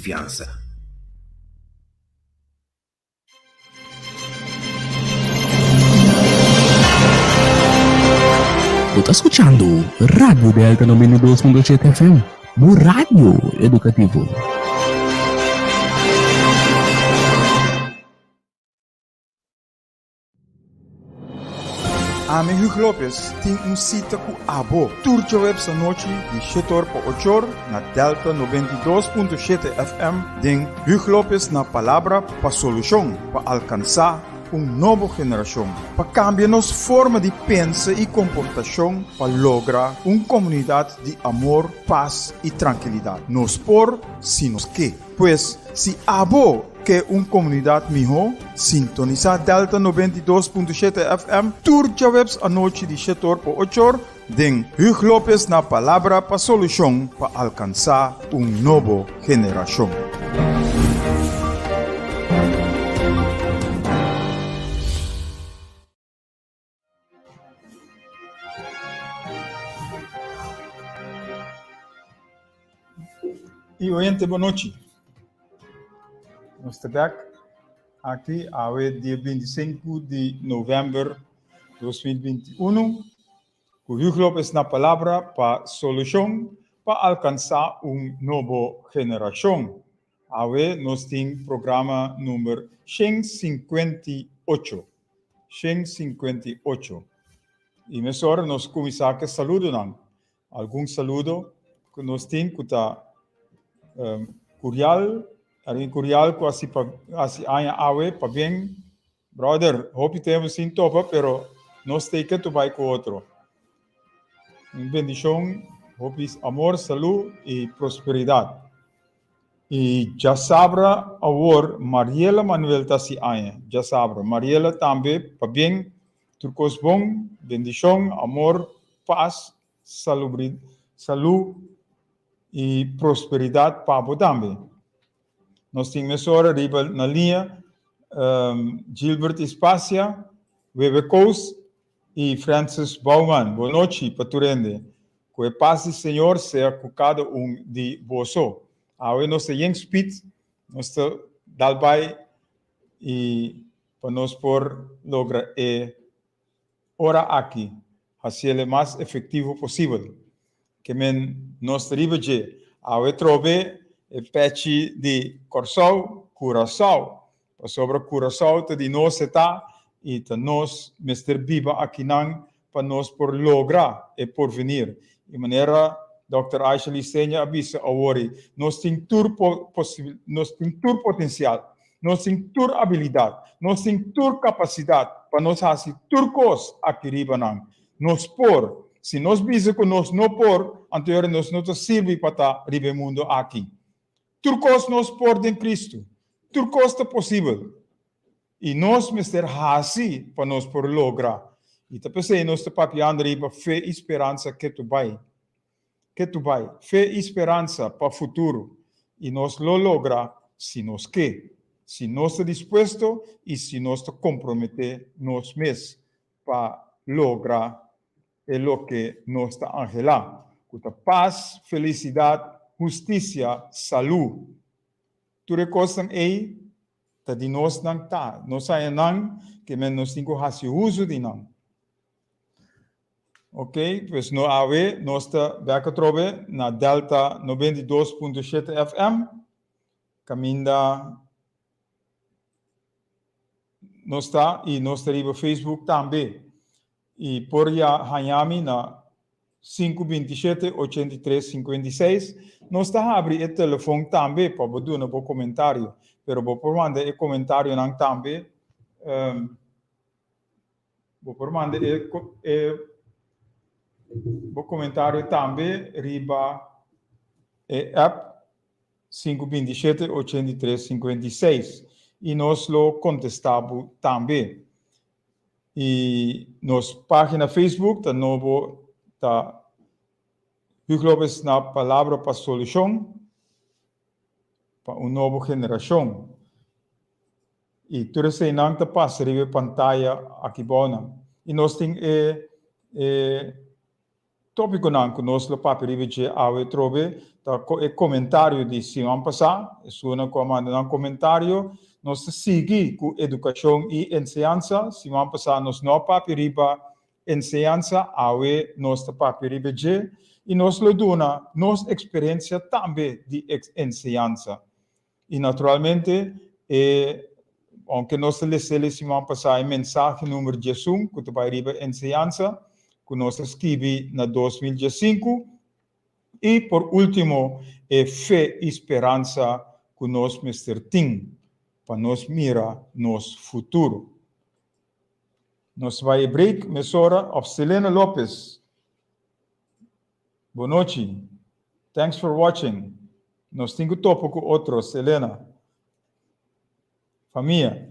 konfiansa. Bo ta skuchando Radio Delta 92.7 FM, bo radio edukativo. Ami Hugh Lopez tin un sita ku abo tur djaweps anochi di shetor pa ochor na Delta 92.7 FM den Hugh Lopez na Palabra pa Solushon pa alkansá un nobo generashon, pa kambia nos forma di pensa i komportashon pa logra un komunidat di amor, pas i trankilidat. Nos por si nos ke. Pues, si abo Ke un komunidat mihó? Sintonisá Delta 92.7 FM tur djaweps anochi di shetor pa ochor den Hugh Lopez na Palabra pa Solushon pa alkansá un nobo generashon. Y oyente, bon nochi. Nos ta back aki awe dia 25 di november 2021 ku Hugo Lopez na palabra pa solushon pa alkansá un nobo generashon. Awe nos tin programa number 158. 158. I mesora nos kuminsá ku e saludonan. Algun saludo ku nos tin ku ta um, Curial, Erwin Curial ku hasi pa hasi aña awe pabien. Brother, hopi tempu sin topa, pero nos tei ketu bai ku otro. Un bendishon, hopi amor, salú i prosperidat. I djasabra awor Mariela Manuel ta hasi aña. Djasabra. Mariela tambe pabien. Tur kos bon, bendishon, amor, pas, salubri, salú i prosperidat pa bo tambe. Nos tin mesora riba na liña Gilbert Ispacia, Webe Koos i Francis Bouman. Bon nochi pa tur hende. Ku e pas di Señor sea ku kada un di boso. Awe nos ta yen spit, nos ta dal bai i pa nos por logra e ora aki hasiel e mas efektivo posibel. Ke men nos ta riba dje awe trobe e pechi di Kòrsou, Curaçao, pasobra Curaçao ta di nos e ta i ta nos mester biba akinan pa nos por logra e porvenir. I manera Dòkter Aisha Liseña a bisa awor, nos tin tur nos tin tur potensial, nos tin tur abilidat, nos tin tur kapasidat pa nos hasi tur kos aki riba nan. Nos por. Si nos bisa ku nos no por, anto yora nos no ta sirbi pa ta riba e mundu aki. Tur kos nos por den Kristu. Tur kos ta posibel. I nos mester hasi pa nos por logra. I ta p'esei nos ta papiando riba fe i speransa ketu bai. Ketu bai. Fe i speransa pa futuro. I nos lo logra si nos ke, si nos ta dispuesto i si nos ta komprometé nos mes pa logra e loke nos ta anhelá, ku ta pas, felisidat, hustisia, salú. Tur e kosnan ei ta di nos nan ta. Nos haña nan, ke men nos tin ku hasi uso di nan. Ok, pues no awe nos ta bek atrobe na Delta 92.7 FM, kaminda nos ta i nos ta riba Facebook tambe. I por ya haña mi na Sinku 27 83 56. Nos ta habri e telefon tambe pa bo duna bo komentario, pero bo por manda e komentarionan tambe, bo por manda e e bo komentario tambe riba e app sinku 27 83 56 i nos lo kontestá bo tambe. I nos página Facebook ta nobo ta Hugo Lopez na Palabra pa Solushon pa un nobo generashon. I tur eseinan ta pasa riba e pantaya aki bou nan. I nos tin e e. Tópikonan ku nos lo papia riba dje awe trobe ta e komentario di siman pasá, esunnan ku a manda nan komentario. Nos ta sigui ku edukashon i enseñansa. Siman pasá nos no a papia riba enseñansa, awe nos ta papia riba dje i nos lo duna nos eksperensia tambe di enseñansa. I naturalmente e ounke nos ta les'é e siman pasá e mensahe number 11 ku ta bai riba enseñansa ku nos a skibi na 2015 i por último e fe i speransa ku nos mester tin pa nos mira nos futuro. Nos bai e break mesora of Selena Lopez. Bonochi. Thanks for watching. Nos tin ku topa ku otro, Selena. Famia.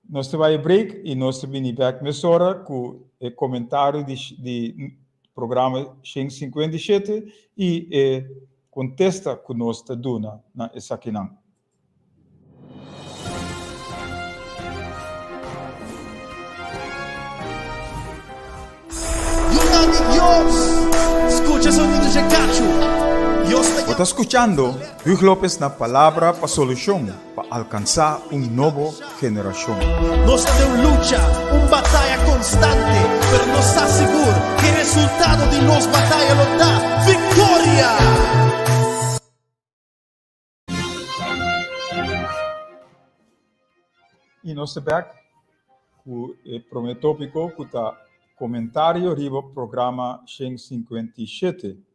Nos ta bai break i nos ta bini bek mesora ku e komentario di di programa 157 i e kontesta ku nos ta duna na esakinan. Yunan di Dios, skucha sonido dje kachu. Dios ta Bo ta skuchando Hugh Lopez na Palabra pa Solushon pa alkansá un nobo generashon. Nos ta den un lucha, un bataya konstante, pero nos sa sigur ku e resultado di nos bataya lo ta viktoria! I nos ta bek ku e promé tópiko ku ta komentario riba programa 157.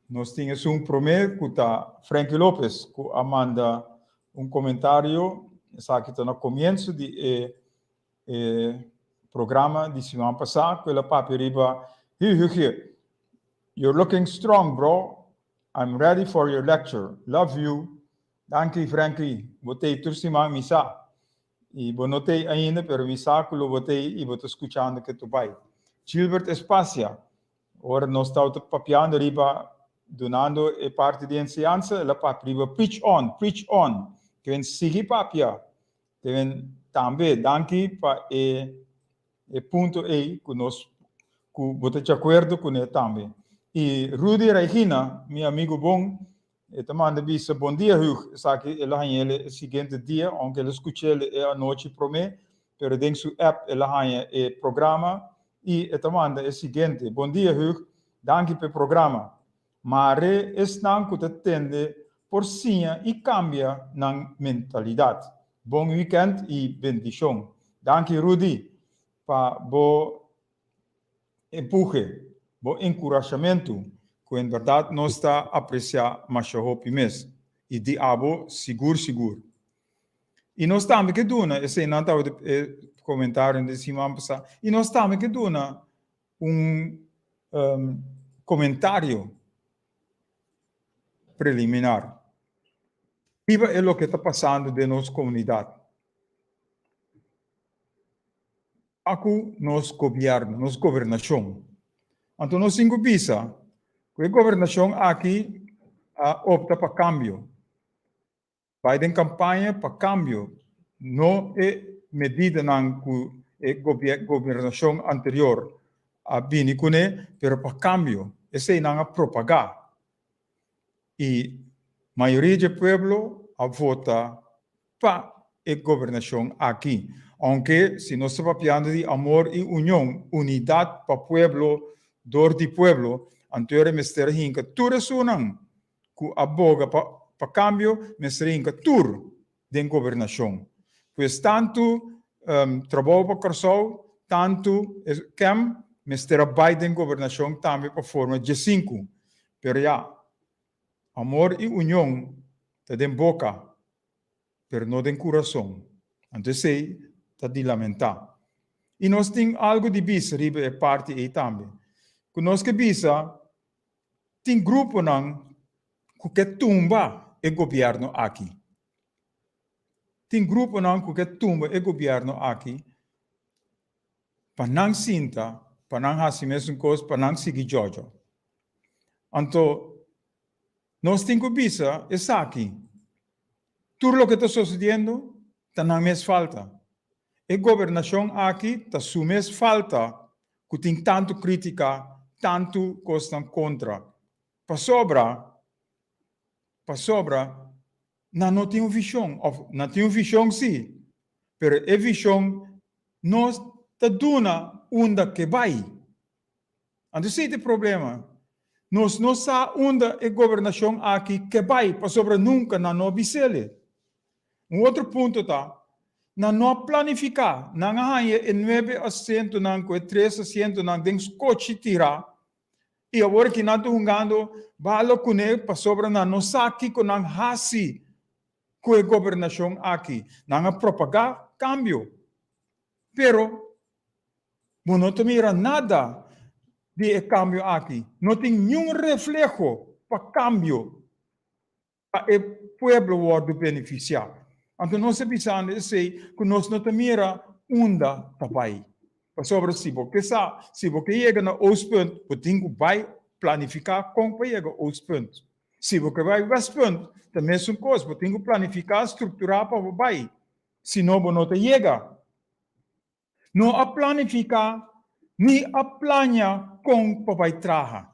Nos tin esun promé ku ta Frankie Lopez ku a manda un komentario, esaki ta na komienso di e e programa di siman pasá ku el a papia riba Hu Hugje, you're looking strong bro, I'm ready for your lecture. Love you. Danki Frankie. Bo tei tur siman mi sa. I bo no tei ainda pero mi sa ku lo bo tei i bo ta skuchando ke tu bai. Gilbert Espacia. Ora nos tawata papiando riba dunando e parti di enseñansa el a papia riba preach on, preach on. Ke men sigui papia. Ke men tambe danki pa e E punto ei ku nos ku bo ta djakuerdo kuné tambe. I Rudy Regina, mi amigu bon, e ta manda bisa, Bon dia Hugh, esaki el a hañ'el e siguiente dia, ounke el a skuch'el e anochi promé, pero den su app el a haña e programa i e ta manda e siguiente, Bon dia Hugh, danki p'e programa. Mare esnan ku ta tende por siña i kambia nan mentalidat. Bon wikènt i bendishon. Danki Rudy pa bo empuhe, bo enkurashamentu ku en bèrdat nos ta apresiá masha hopi mes i di abo sigur sigur. I nos tambe ke duna, eseinan tabata e komentarionan di siman pasá, i nos tambe ke duna un komentario preliminar riba e loke ta pasando den nos komunidat. Aku nos gobièrnu, nos gobernashon. Anto nos tin ku bisa ku e gobernashon aki a opta pa kambio. Bai den kampaña pa kambio, no e medidanan ku e gobernashon anterior a bini kuné, pero pa kambio. Esei nan a propagá i mayoria dje pueblo a vota pa e gobernashon aki. Ounke si nos ta papiando di amor i union, unidat pa pueblo dor di pueblo, anto e mester hinka tur esunnan ku a boga pa pa kambio mester hinka tur den gobernashon. Pues tantu Trabou pa Kòrsou tantu KEM mester a bai den gobernashon tambe pa forma 15. Pero ya, amor i union ta den boka pero no den kurason. Anto esei ta di lamentá. I nos tin algu di bisa riba e parti ei tambe. Ku nos ke bisa Tin gruponan ku ke tumba e gobièrnu aki. Tin gruponan ku ke tumba e gobièrnu aki pa nan sinta, pa nan hasi mesun kos, pa nan sigui djòdjò. Anto nos tin ku bisa esaki, tur loke ta sosediendo ta nan mes falta. E gobernashon aki ta su mes falta. ku tin tantu krítika, tantu kosnan kontra? Pasobra, pasobra nan no tin un vishon, òf nan tin un vishon sí, pero e vishon no ta duna unda ke bai. Anto esei ta e problema. Nos no sa unda e gobernashon aki ke bai pasobra nunka nan no a bis'ele. Un otro punto ta, nan no a planifiká, nan a haña e nuebe asientonan ku e tres asientonan den skochi tirá i awor aki nan ta hungando bala kuné pasobra nan no sa kiko nan hasi ku e gobernashon aki. Nan a propagá kambio, pero Bo no ta mira nada di e kambio aki. No tin niun refleho pa kambio pa e pueblo wòrdu benefisiá. Anto nos ta bisando esei ku nos no ta mira unda ta bai. Pasobra si bo ke sa, si bo ke yega na Oostpunt, bo tin ku bai planifiká kon pa yega Oostpunt. Si bo ke bai Westpunt, ta mesun kos, bo tin ku planifiká, strukturá pa bo bai. Si no, bo no ta yega. No a planifiká ni a plania kon pa bai traha.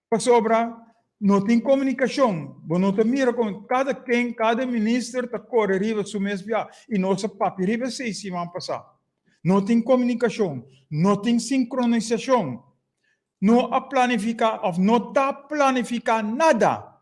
Pasobra no tin komunikashon, bo no ta mira kon kada ken, kada minister ta kore riba su mes bia i nos a papia riba esei siman pasá. No tin komunikashon, no tin sinkronisashon, no a planifiká òf no ta planifiká nada.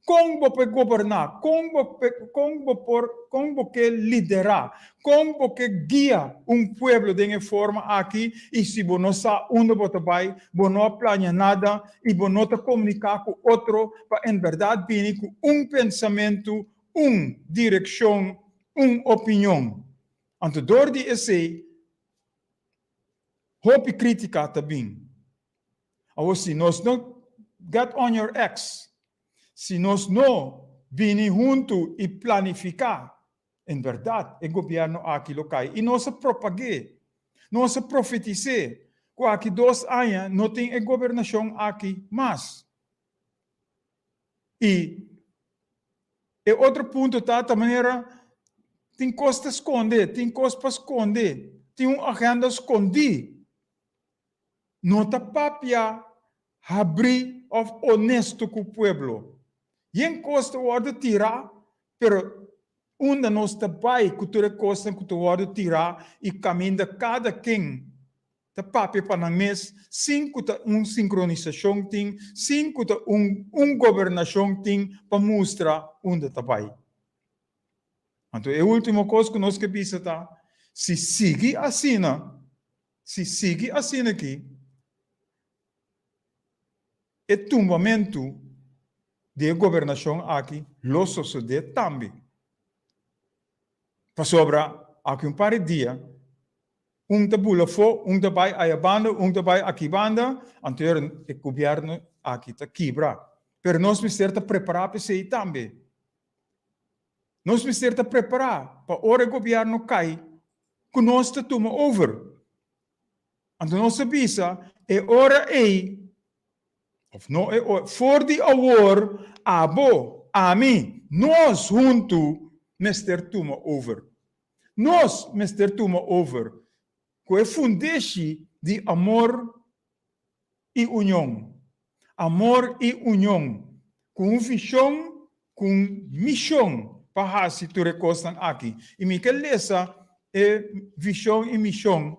Kon bo por goberná? Kon bo kon bo por kon bo ke liderá? Kon bo ke guia un pueblo den e forma aki i si bo no sa unda bo ta bai, bo no a plania nada i bo no ta komuniká ku otro pa en bèrdat bini ku un pensamentu, un direkshon, un opinion? Anto dor di esei hopi krítika ta bin. Awor si nos no get on your ex, si nos no bini huntu i planifiká, en bèrdat e gobièrnu aki lo kai. I nos a propag'é, nos a profetis'é ku aki dos aña no tin e gobernashon aki mas. I e otro punto ta ta manera tin kos ta skonde, tin kos pa skonde, tin un agenda skondí. No ta papia habrí òf onesto ku pueblo. Yen kos ta wòrdu tirá, pero unda nos ta bai ku tur e kosnan ku ta wòrdu tirá i kaminda kada ken ta papia pa nan mes sin ku ta un sinkronisashon tin, sin ku ta un un gobernashon tin pa mustra unda ta bai. Anto e último kos ku nos ke bisa ta, si sigui asina, Si sigui asina aki, e tumbamentu di e gobernashon aki lo sosodé tambe. Pasobra aki un par di dia, un ta bula afó, un ta bai aya banda, un ta bai aki banda, anto e gobièrnu aki ta kibra. Pero nos mester ta prepará pa esei tambe. Nos mester ta prepará pa ora e gobièrnu kai ku nos ta tuma over. Anto nos ta bisa e ora ei, òf no e ora, for di awor abo, ami, nos huntu mester tuma over. Nos mester tuma over ku e fundeshi di amor i union. Amor i union, ku un vishon, ku un mishon pa hasi tur e kosnan aki. I mi ke lesa e vishon i mishon,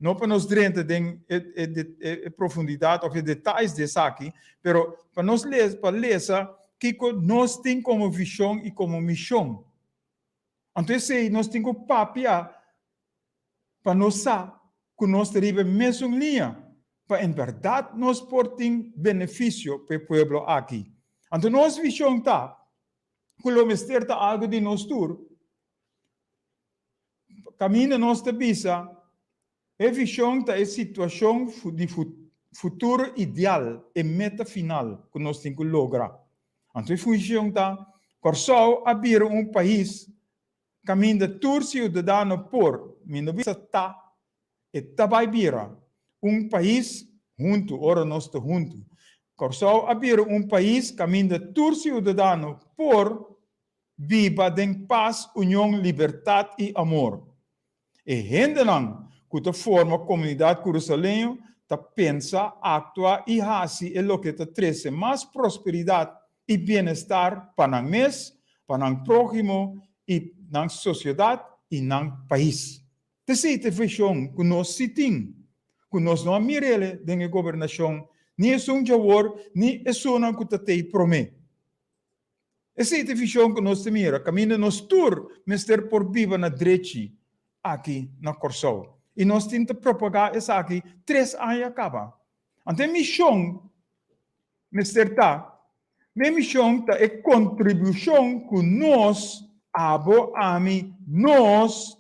no pa nos drenta den e profundidat òf e detayes di esaki, pero pa nos lesa, pa lesa kiko nos tin komo vishon i komo mishon. Anto esei nos tin ku papia pa nos sa ku nos ta riba e mesun liña pa en bèrdat nos por tin benefisio pa e pueblo aki. Anto nos vishon ta ku lo mester ta algu di nos tur, kaminda nos ta bisa e vishon ta e situashon di futuro ideal, e meta final ku nos tin ku logra. Anto e funshon ta Kòrsou a bira un pais Kaminda tur siudadano por, mi no bisa ta, e ta bai bira, un pais huntu ora nos ta huntu. Kòrsou a bira un pais kaminda tur siudadano por biba den pas, union, libertat i amor. E hendenan. ku ta forma komunidat kurasaleño ta pensa, aktua i hasi e loke ta trese mas prosperidat i bienestar pa nan mes, pa nan próhimo i nan sosiedat i nan pais. T'esei ta e vishon ku nos si tin, ku nos no a mir'el den e gobernashon, ni esun djawor ni esunnan ku ta tei promé. Esei ta e vishon ku nos ta mira, kaminda nos tur mester por biba na drechi aki na Kòrsou. I nos tin ta propagá esaki tres aña kaba. Anto e mishon mester ta, Mi mishon ta e kontribushon ku nos, abo, ami, nos,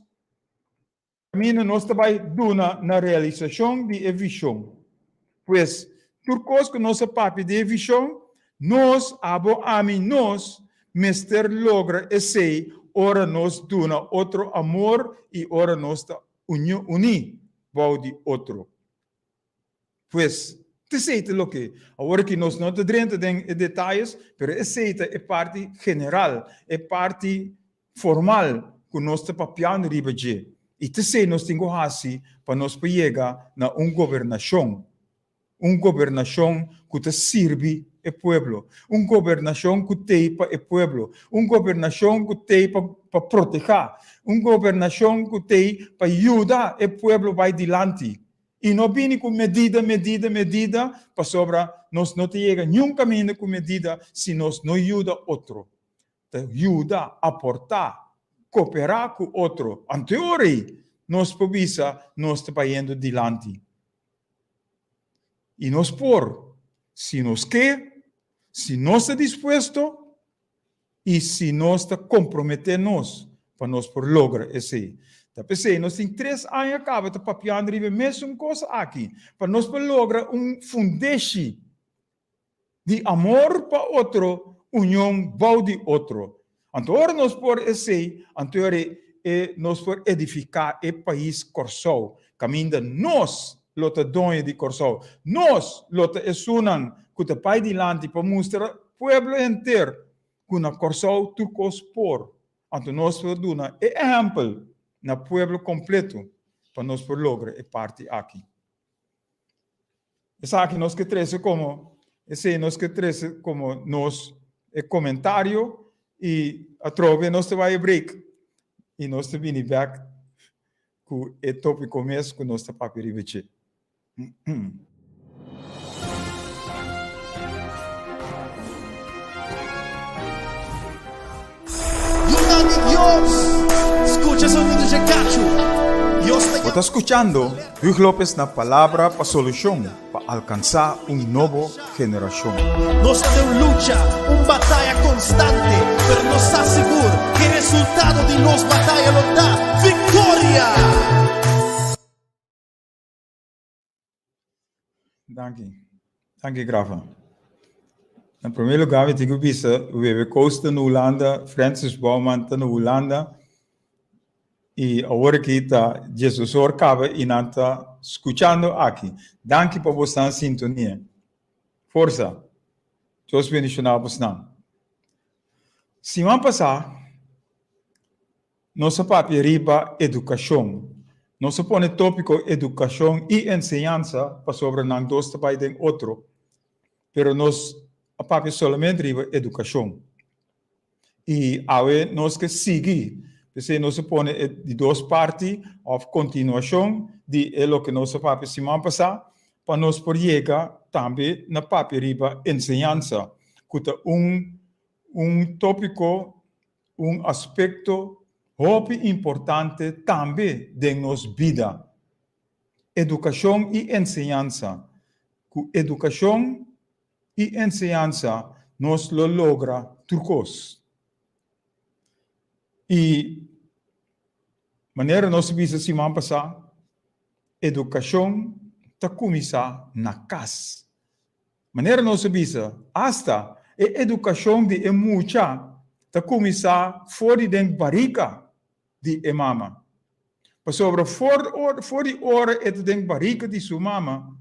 Kaminda nos ta bai duna na realisashon di e vishon. Pues, tur kos ku nos a papia di e vishon, nos, abo, ami, nos, mester logra esei ora nos duna otro amor i ora nos ta uní bou di otro. Pues, t'esei ta loke. Awor aki nos no ta drenta den e detayes, pero esei ta e parti general, e parti formal ku nos ta papiando riba dje. I t'esei nos tin ku hasi pa nos por yega na un gobernashon, un gobernashon ku ta sirbi e pueblo, un gobernashon ku t'ei pa e pueblo, un gobernashon ku t'ei pa pa protehá, un gobernashon ku t'ei pa yuda e pueblo bai dilanti. I no bini ku medida, medida, medida, pasobra nos no ta yega niun kaminda ku medida si nos no yuda otro. Ta yuda, aportá, koperá ku otro. Anto e ora ei nos por bisa nos ta bayendo dilanti. I nos por, si nos ke, si nos ta dispuesto I si nos ta komprometé nos pa nos por logra esei. Ta p'esei nos tin tres aña kaba ta papiando riba e mesun kos aki, pa nos por logra un fundeshi di amor pa otro, union bou di otro. Anto ora nos por esei, anto ora e nos por edifiká e pais Kòrsou, kaminda nos lo ta doño di Kòrsou. Nos lo ta esunnan ku ta bai dilanti pa mustra pueblo henter ku na Kòrsou tur kos por. Anto nos por duna e ehèmpel na pueblo kompleto pa nos por logra e parti aki. Esaki nos ke trese komo, esei nos ke trese komo nos e komentario i atrobe nos ta bai e break i nos ta bini bèk ku e tópiko mes ku nos ta papia riba dje. Yunan di Dios, skucha sonido dje kachu. Dios ta Bo ta skuchando Huig Lopez na Palabra pa Solushon pa alkansá un nobo generashon. Nos ta den un lucha, un bataya konstante, pero nos sa sigur ku e resultado di nos bataya lo ta viktoria! Danki. Danki, Grafa. Na promé lugá mi tin ku bisa Webe Koos ta na Hulanda, Francis Bouman ta na Hulanda i awor aki ta Jesus or kaba i nan ta skuchando aki. Danki pa bosnan sintonia. Forsa. Dios bendishoná bosnan. Siman pasá Nos a papia riba edukashon. Nos a pone tópiko edukashon i enseñansa pasobra nan dos ta bai den otro, pero nos a papia solamente riba edukashon. I awe nos ke sigui, p'esei nos a pone e di dos parti òf kontinuashon di e loke nos a papia siman pasá, pa nos por yega tambe na papia riba enseñansa, ku ta un un tópiko Un aspekto hopi importante tambe den nos bida, edukashon i enseñansa. Ku edukashon i enseñansa nos lo logra tur kos. I manera nos a bisa siman pasá, edukashon ta kuminsá na kas. Manera nos a bisa, asta e edukashon di e mucha ta kuminsá for di den barika di e mama. Pasobra for for di ora e ta den barika di su mama,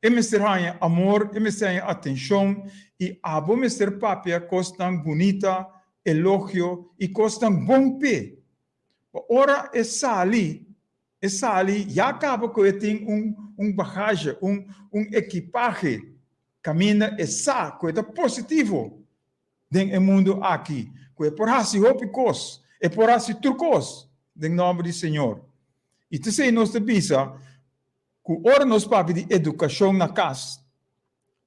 e mester haña amor, e mester haña atenshon i abo mester papia kosnan bunita, elogio i kosnan bon p'e. Pa ora e sali. E sali ya kaba ku e tin un un bagahe, un un ekipahe kaminda e sa ku e ta positivo den e mundu aki, ku e por hasi hopi kos, e por hasi tur kos den nòmber di Señor. I t'esei nos ta bisa ku ora nos papia di edukashon na kas,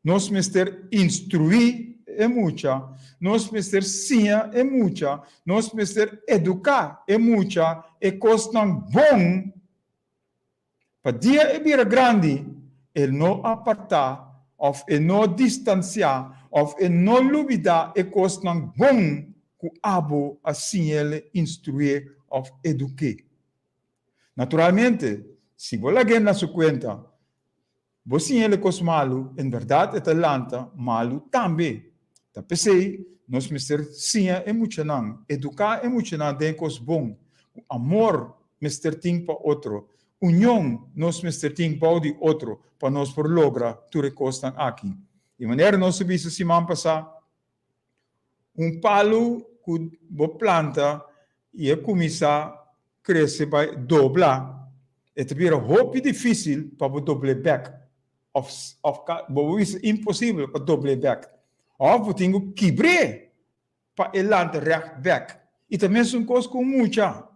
Nos mester instruí e mucha, nos mester siña e mucha, nos mester eduká e mucha e kosnan bon pa dia e bira grandi e no apartá òf e no distansiá òf e no lubidá e kosnan bon ku abo a siñ'el, instruié òf eduk'é. Naturalmente, si bo lag'é na su kuenta, Bo siña el e kos malu, en bèrdat e ta lanta malu tambe. Ta p'esei nos mester siña e muchanan, eduká e muchanan den e kos bon, ku amor mester tin pa otro, union nos mester tin bou di otro pa nos por logra tur e kosnan aki. Di manera nos a bisa siman pasá, Un palu ku bo planta i e kuminsá krese bai dobla, e ta bira hopi difísil pa bo dobl'é bèk. Òf òf bo por bisa imposibel pa dobl'é bèk. Òf bo tin ku kibr'é pa e lanta règt bèk. I ta mesun kos ku un mucha.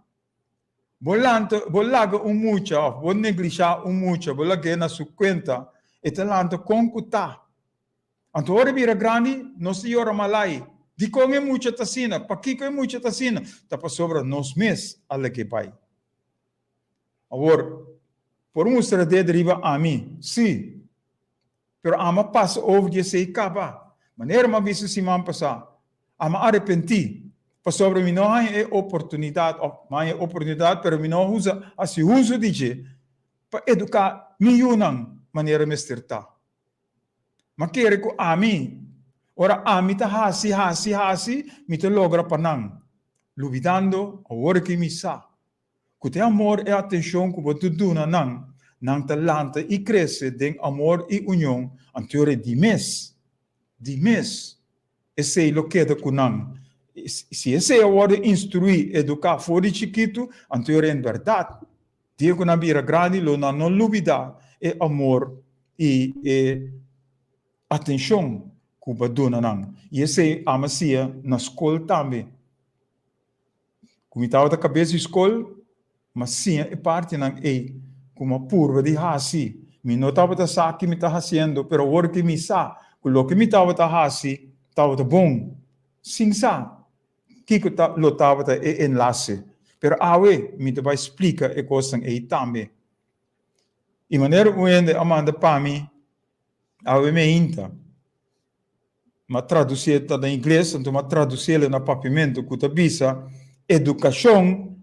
Bo lanta, bo laga un mucha òf bo neglishá un mucha, bo lag'é na su kuenta, e ta lanta kon ku ta. Anto ora e bira grandi, nos ta yora malai. Dikon e mucha ta asina? Pakiko e mucha ta asina? Ta pasobra nos mes a lag'é bai. Awor, por mustra ded riba ami? Sí. Pero ami a pasa over di esei kaba. Manera mi a bisa siman pasá, ami a arepentí pasobra mi no haña e oportunidat, òf mi haña e oportunidat pero mi no usa, hasi uso di dje pa eduká mi yunan manera mester ta. M'a kere ku ami, ora ami ta hasi, hasi, hasi, mi ta logra pa nan. Lubidando awor ki mi sa ku te amor e atenshon ku bo ta duna nan, nan ta lanta i krese den amor i union, anto e di mes, di mes, esei lo keda ku nan. Si esei a wòrdu instruí, eduká for di chikitu, anto en bèrdat Dia ku nan bira grandi lo nan no lubidá e amor i e atenshon ku bo a duna nan. I esei ama sia na skol tambe. Ku mi tabata kabes di skol, m'a siña e partinan ei ku m'a purba di hasi. Mi no tabata sa ki mi ta hasiendo, pero awor ki mi sa ku loke mi tabata hasi tabata bon, sin sa Kiko ta lo tabata e enlase? Pero awe mi ta bai splika e kosnan ei tambe. I manera un hende a manda pa mi awe meinta, m'a tradusié ta na ingles, anto m'a tradusié na papiamentu ku ta bisa, Edukashon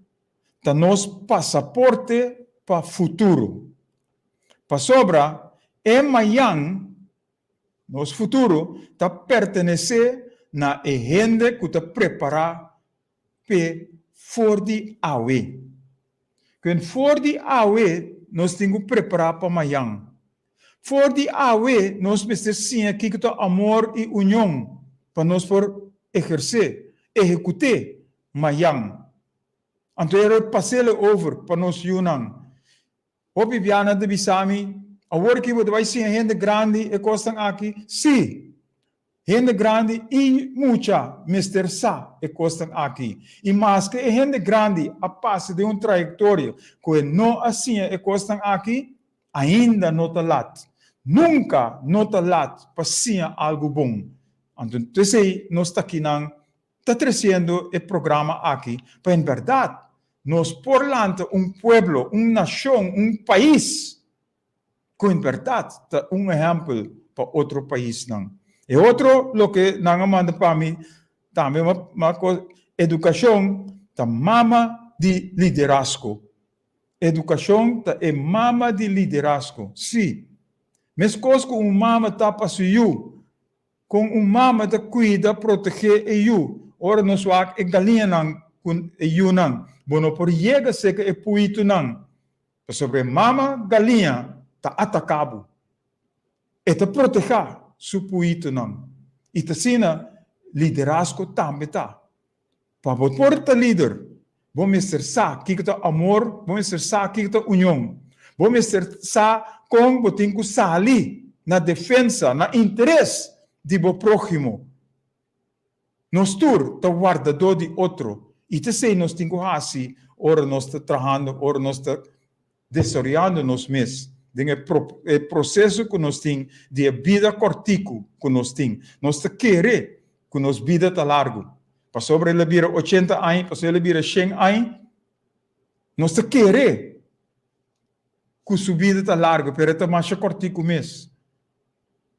ta nos pasaporte pa futuro. Pasobra e mayan Nos futuro ta pertenesé na e hende ku ta prepará p'e for di awe. Kuen for di awe nos tin ku prepará pa mayan. For di awe nos mester siña kiko ta amor i union pa nos por ehersé, ehekut'é mayan. Anto e pas'el over pa nos yunan. Hopi bianan ta bisa mi, Awor ki bo ta bai siña hende grandi e kosnan aki? Sí! Hende grandi i mucha mester sa e kosnan aki. I maske e hende grandi a pasa den un trayektoria ku e no a siña e kosnan aki, ainda no ta lat. Nunka no ta lat pa siña algu bon. Anto esei nos ta kinan ta tresiendo e programa aki pa en bèrdat nos por lanta un pueblo, un nashon, un pais ku en bèrdat ta un ehèmpel pa otro paisnan. E otro loke nan a manda pa mi tambe ma edukashon ta mama di liderazgo. Edukashon ta e mama di liderazgo, sí. Meskos ku un mama ta pa su yu, Kon un mama ta kuida, protegé e yu? Ora nos wak e galiñanan ku e yunan, bo no por yega seka e puitunan, pasobra e mama galiña ta ataká bo. E ta protegá su puitunan. I ta asina liderazgo tambe ta. Pa bo por ta lider, Bo mester sa kiko ta amor, bo mester sa kiko ta union. Bo mester sa kon bo tin ku sali na defensa, na interes di bo próhimo. Nos tur ta wardadó di otro i ta esei nos tin ku hasi ora nos ta trahando, ora nos ta desaroyando nos mes den e e proseso ku nos tin di e bida kòrtiku ku nos tin. Nos ta kere ku nos bida ta largu. Pasobra el a bira ochenta aña, pasobra el a bira shen aña, nos ta kere ku su bida ta largu, pero e ta masha kòrtiku mes.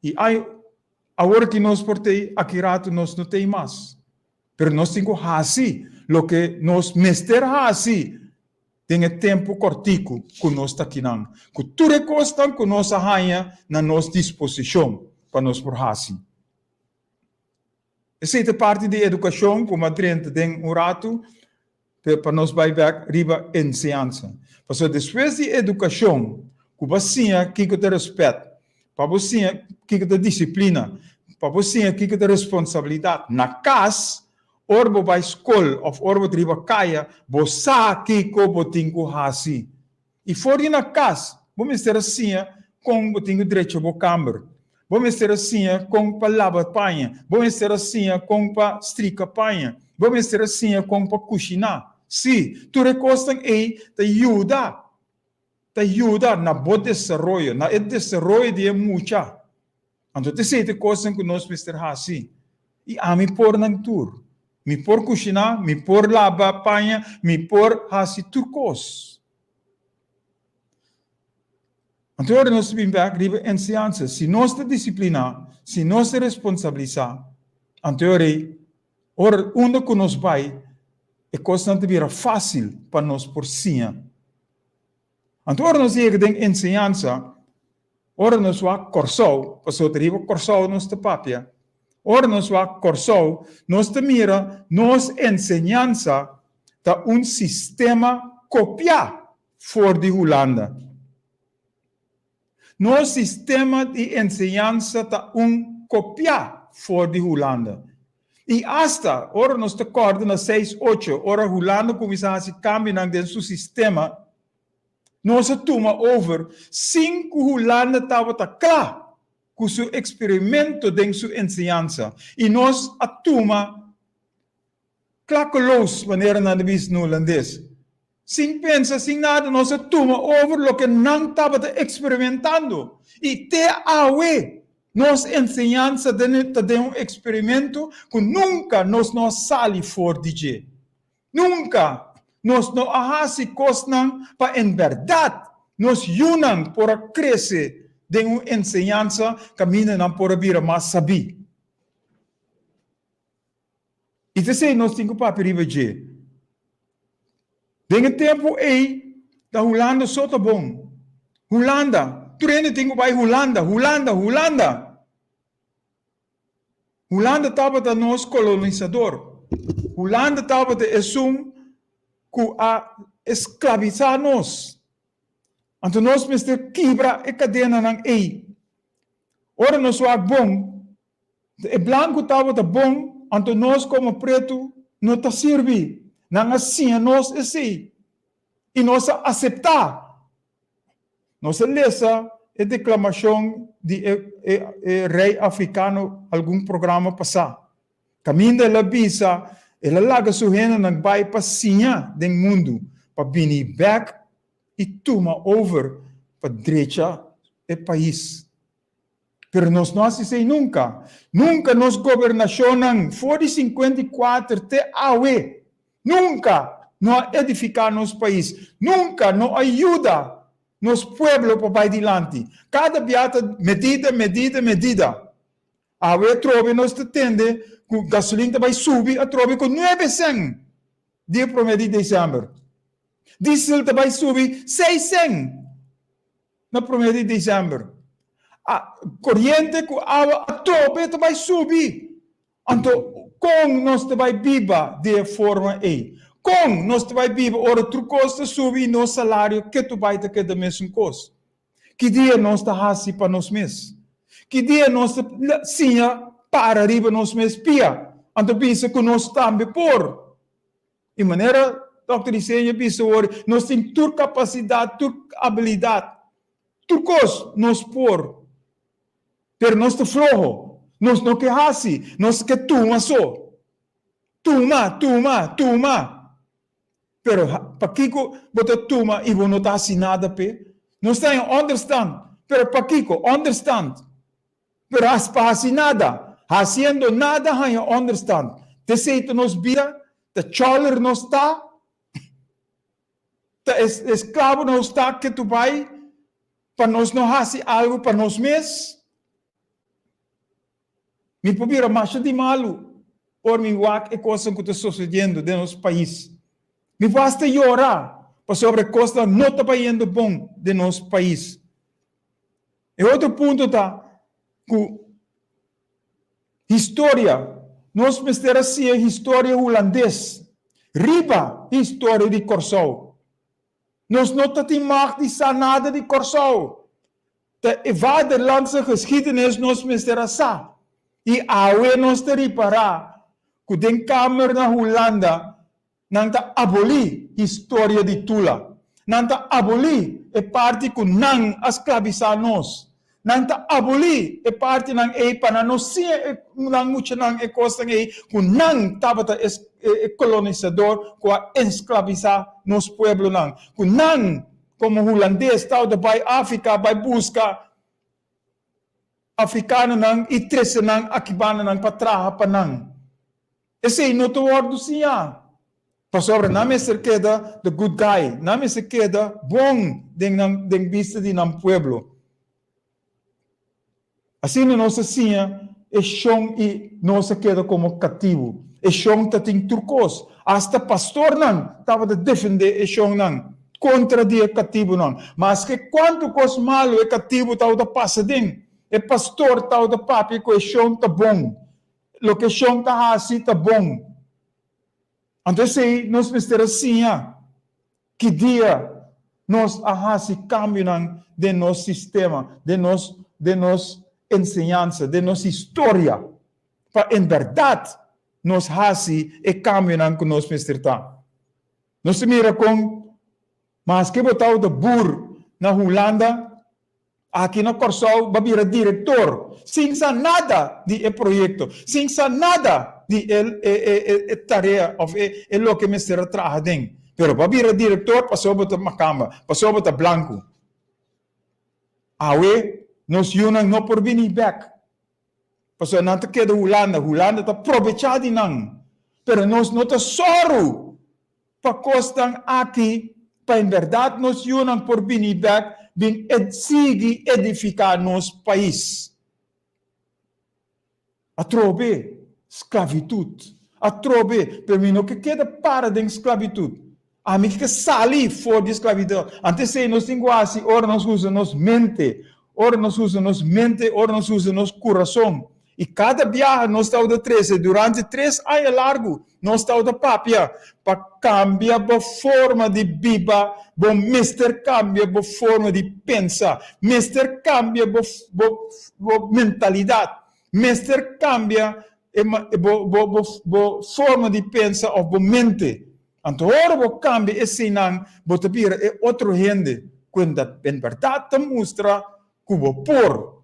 I ai, awor ki nos por t'ei, aki ratu nos no t'ei mas. Pero nos tin ku hasi loke nos mester hasi den e tempu kòrtiku ku nos ta akinan, ku tur e kosnan ku nos a haña na nos disposishon pa nos por hasi. Esei ta parti di edukashon ku mi a drenta den un ratu pa nos bai bèk riba enseñansa. Pasobra despues di edukashon ku bo a siña kiko ta rèspèt, pa bo siña kiko ta disiplina, pa bo siña kiko ta responsabilidat na kas, ora bo bai skol òf ora bo ta riba kaya, bo sa kiko bo tin ku hasi. I for di na kas, bo mester a siña kon bo tin ku drecha bo kamber. Bo mester a siña kon pa laba paña. Bo mester a siña kon pa strika paña. Bo mester a siña kon pa kushiná. Sí, tur e kosnan ei ta yuda, ta yuda na bo desaroyo, na e desaroyo di e mucha. Anto ta esei ta e kosnan ku nos mester hasi. I ami por nan tur. Mi por kushiná, mi por laba paña, mi por hasi tur kos. Anto ora nos ta bin bek riba enseñansa, si nos ta disipliná, si nos ta responsabilisá, anto ora ei, ora unda ku nos bai, e kosnan ta bira fásil pa nos por siña. Anto ora nos yega den enseñansa, ora nos wak Kòrsou, pasobra ta riba Kòrsou nos ta papia, ora nos wak Kòrsou, nos ta mira nos enseñansa ta un sistema kopiá for di Hulanda. Nos sistema di enseñansa ta un kopiá for di Hulanda. I asta ora nos ta kòrda na seis ocho, ora Hulanda kuminsá hasi kambionan den su sistema, nos a tuma over sin ku Hulanda tabata kla ku su eksperimento den su enseñansa. I nos a tuma Klakkeloos, manera nan ta bisa na hulandes. Sin pensa, sin nada, nos a tuma over loke nan tabata eksperimentando. I te awe, nos enseñansa ta den un eksperimento ku nunka nos no a sali for di dje. Nunka nos no a hasi kosnan pa en bèrdat nos yunan por a krese den un enseñansa kaminda nan por a bira mas sabí. I ta esei nos tin ku papia riba dje. Den e tempu ei ta Hulanda so ta bon. Hulanda, tur hende tin ku bai Hulanda, Hulanda, Hulanda! Hulanda tabata nos kolonisador. Hulanda tabata esun ku a esklabisá nos. Anto nos mester kibra e kadenanan ei. Ora nos wak bon, E blanku tabata bon, anto nos komo pretu no ta sirbi. Nan a siña nos esei i nos a aseptá. Nos a lesa e deklamashon di e e rei afrikano algun programa pasá. Kaminda el a bisa el a laga su hendenan bai pa siña den mundu pa bini bèk i tuma over pa drecha e pais. Pero nos no hasi esei nunka. Nunka nos gobernashonnan for di 54 te awe, nunka no a edifiká nos pais, nunka no a yuda nos pueblo pa bai dilanti. Kada bia ta medida, medida, medida. Awe atrobe nos ta tende ku gasolin ta bai subi atrobe ku nuebe sèn dia promé di desèmber. Diesel ta bai subi seis sèn. Na promé di desèmber, a koriente ku awa a tope ta bai subi. Anto, kon nos ta bai biba di e forma ei? Kon nos ta bai biba ora tur kos ta subi i nos salario ketu bai ta keda mesun kos? Ki dia nos ta hasi pa nos mes? Ki dia nos ta siña para riba nos mes pia? Anto bisa ku nos tambe por. I manera. Dòkter Isenia bisa awor, nos tin tur kapasidat, tur abilidat, tur kos nos por. Pero nos ta floho, nos no ke hasi, nos ke tuma so. Tuma, tuma, tuma. Pero pakiko bo ta tuma i bo no ta hasi nada p'e? Nos ta en onderstand, pero pakiko onderstand? Pero as pa hasi nada, hasiendo nada haña onderstand. T'esei ta nos bida? Ta chòler nos ta? Ta esklabo nos ta ke tu bai pa nos no hasi algu pa nos mes? Mi por bira masha di malu ora mi wak e kosnan ku ta sosediendo den nos pais. Mi por hasta yora pasobra e kosnan no ta bayendo bon den nos pais. E otro punto ta ku historia, nos mester a siña historia hulandes riba historia di Kòrsou. Nos no ta tin mag di sa nada di Kòrsou. Ta e vaderlandse geschiedenis nos mester a sa. I awe nos ta ripará ku den kamer na Hulanda Nan ta abolí historia di Tula. Nan ta abolí e parti ku nan a sklabisá nos. Nan ta abolí e partinan ei pa nan no siña e nan muchanan e kosnan ei ku nan tabata e e kolonisador ku a ensklabisá nos pueblonan. Ku nan komo hulandes tabata bai Afrika bai buska afrikanonan i trese nan akibanonan pa traha pa nan. Esei no ta wòrdu siñá, pasobra nan mester keda the good guy, nan mester keda bon den nan den bista di nan pueblo. Asina nos a siña e shon i nos a keda komo katibu. E shon ta tin tur kos, asta pastornan tabata defendé e shonnan kontra di e katibunan. Maske kuantu kos malu e katibu tabata pasa den, e pastor tabata papia ku e shon ta bon. Loke shon ta hasi ta bon. Anto esei nos mester a siña. Ki dia nos a hasi kambionan den nos sistema, den nos den nos enseñansa, den nos historia, pa en bèrdat nos hasi e kambionan ku nos mester ta? Nos ta mira kon maske bo tabata bur na Hulanda, Aki na Kòrsou ba bira direktor sin sa nada di e proyekto, sin sa nada di e e tarea òf e loke mester a traha den. Pero ba bira direktor pasobra bo ta makamba, pasobra bo ta blanku. Awe nos yunan no por bini bèk pasobra nan ta keda Hulanda, Hulanda ta probechá di nan, pero nos no ta sòru Pa kosnan aki, pa en bèrdat nos yunan por bini bèk bin ed sigui edifiká nos pais. Atrobe, sklavitut. Atrobe, pero mi no ke keda para den sklavitut. Ami ke sali for di sklavitut. Anto esei nos tin ku hasi ora nos usa nos mente, ora nos usa nos mente, ora nos usa nos kurason. I kada biaha nos tabata trese, durante tres aña largu nos tabata papia pa kambia bo forma di biba, bo mester kambia bo forma di pensa, mester kambia bo bo bo mentalidat, mester kambia e bo bo bo bo forma di pensa òf bo mente. Anto ora bo kambia eseinan bo ta bira e otro hende ku en bèrdat ta mustra ku bo por.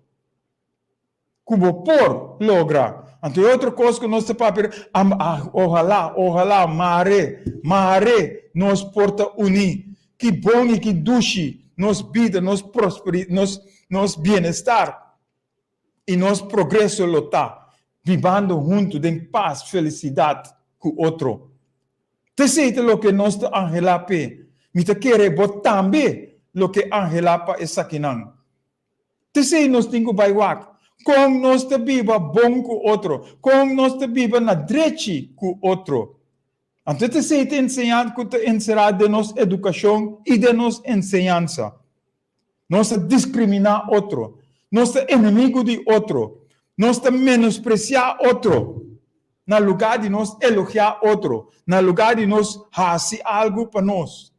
Ku bo por logra. Anto e otro kos ku nos ta papia, ah, ohalá, ohalá, mare, mare nos por ta uní. Ki bon i ki dushi nos bida, nos prosperi, nos, nos bienestar i nos progreso lo ta, bibando huntu den pas, felisidat ku otro. T'esei ta loke nos ta anhelá p'e. Mi ta kere bo tambe lo ke anhelá pa esakinan. T'esei nos tin ku bai wak, kon nos ta biba bon ku otro, kon nos ta biba na drechi ku otro. Anto t'esei ta enseña ku ta enserá den nos edukashon i den nos enseñansa. Nos ta diskriminá otro, nos ta enemigu di otro, nos ta menospresiá otro na lugá di nos elogiá otro, na lugá di nos hasi algu pa nos.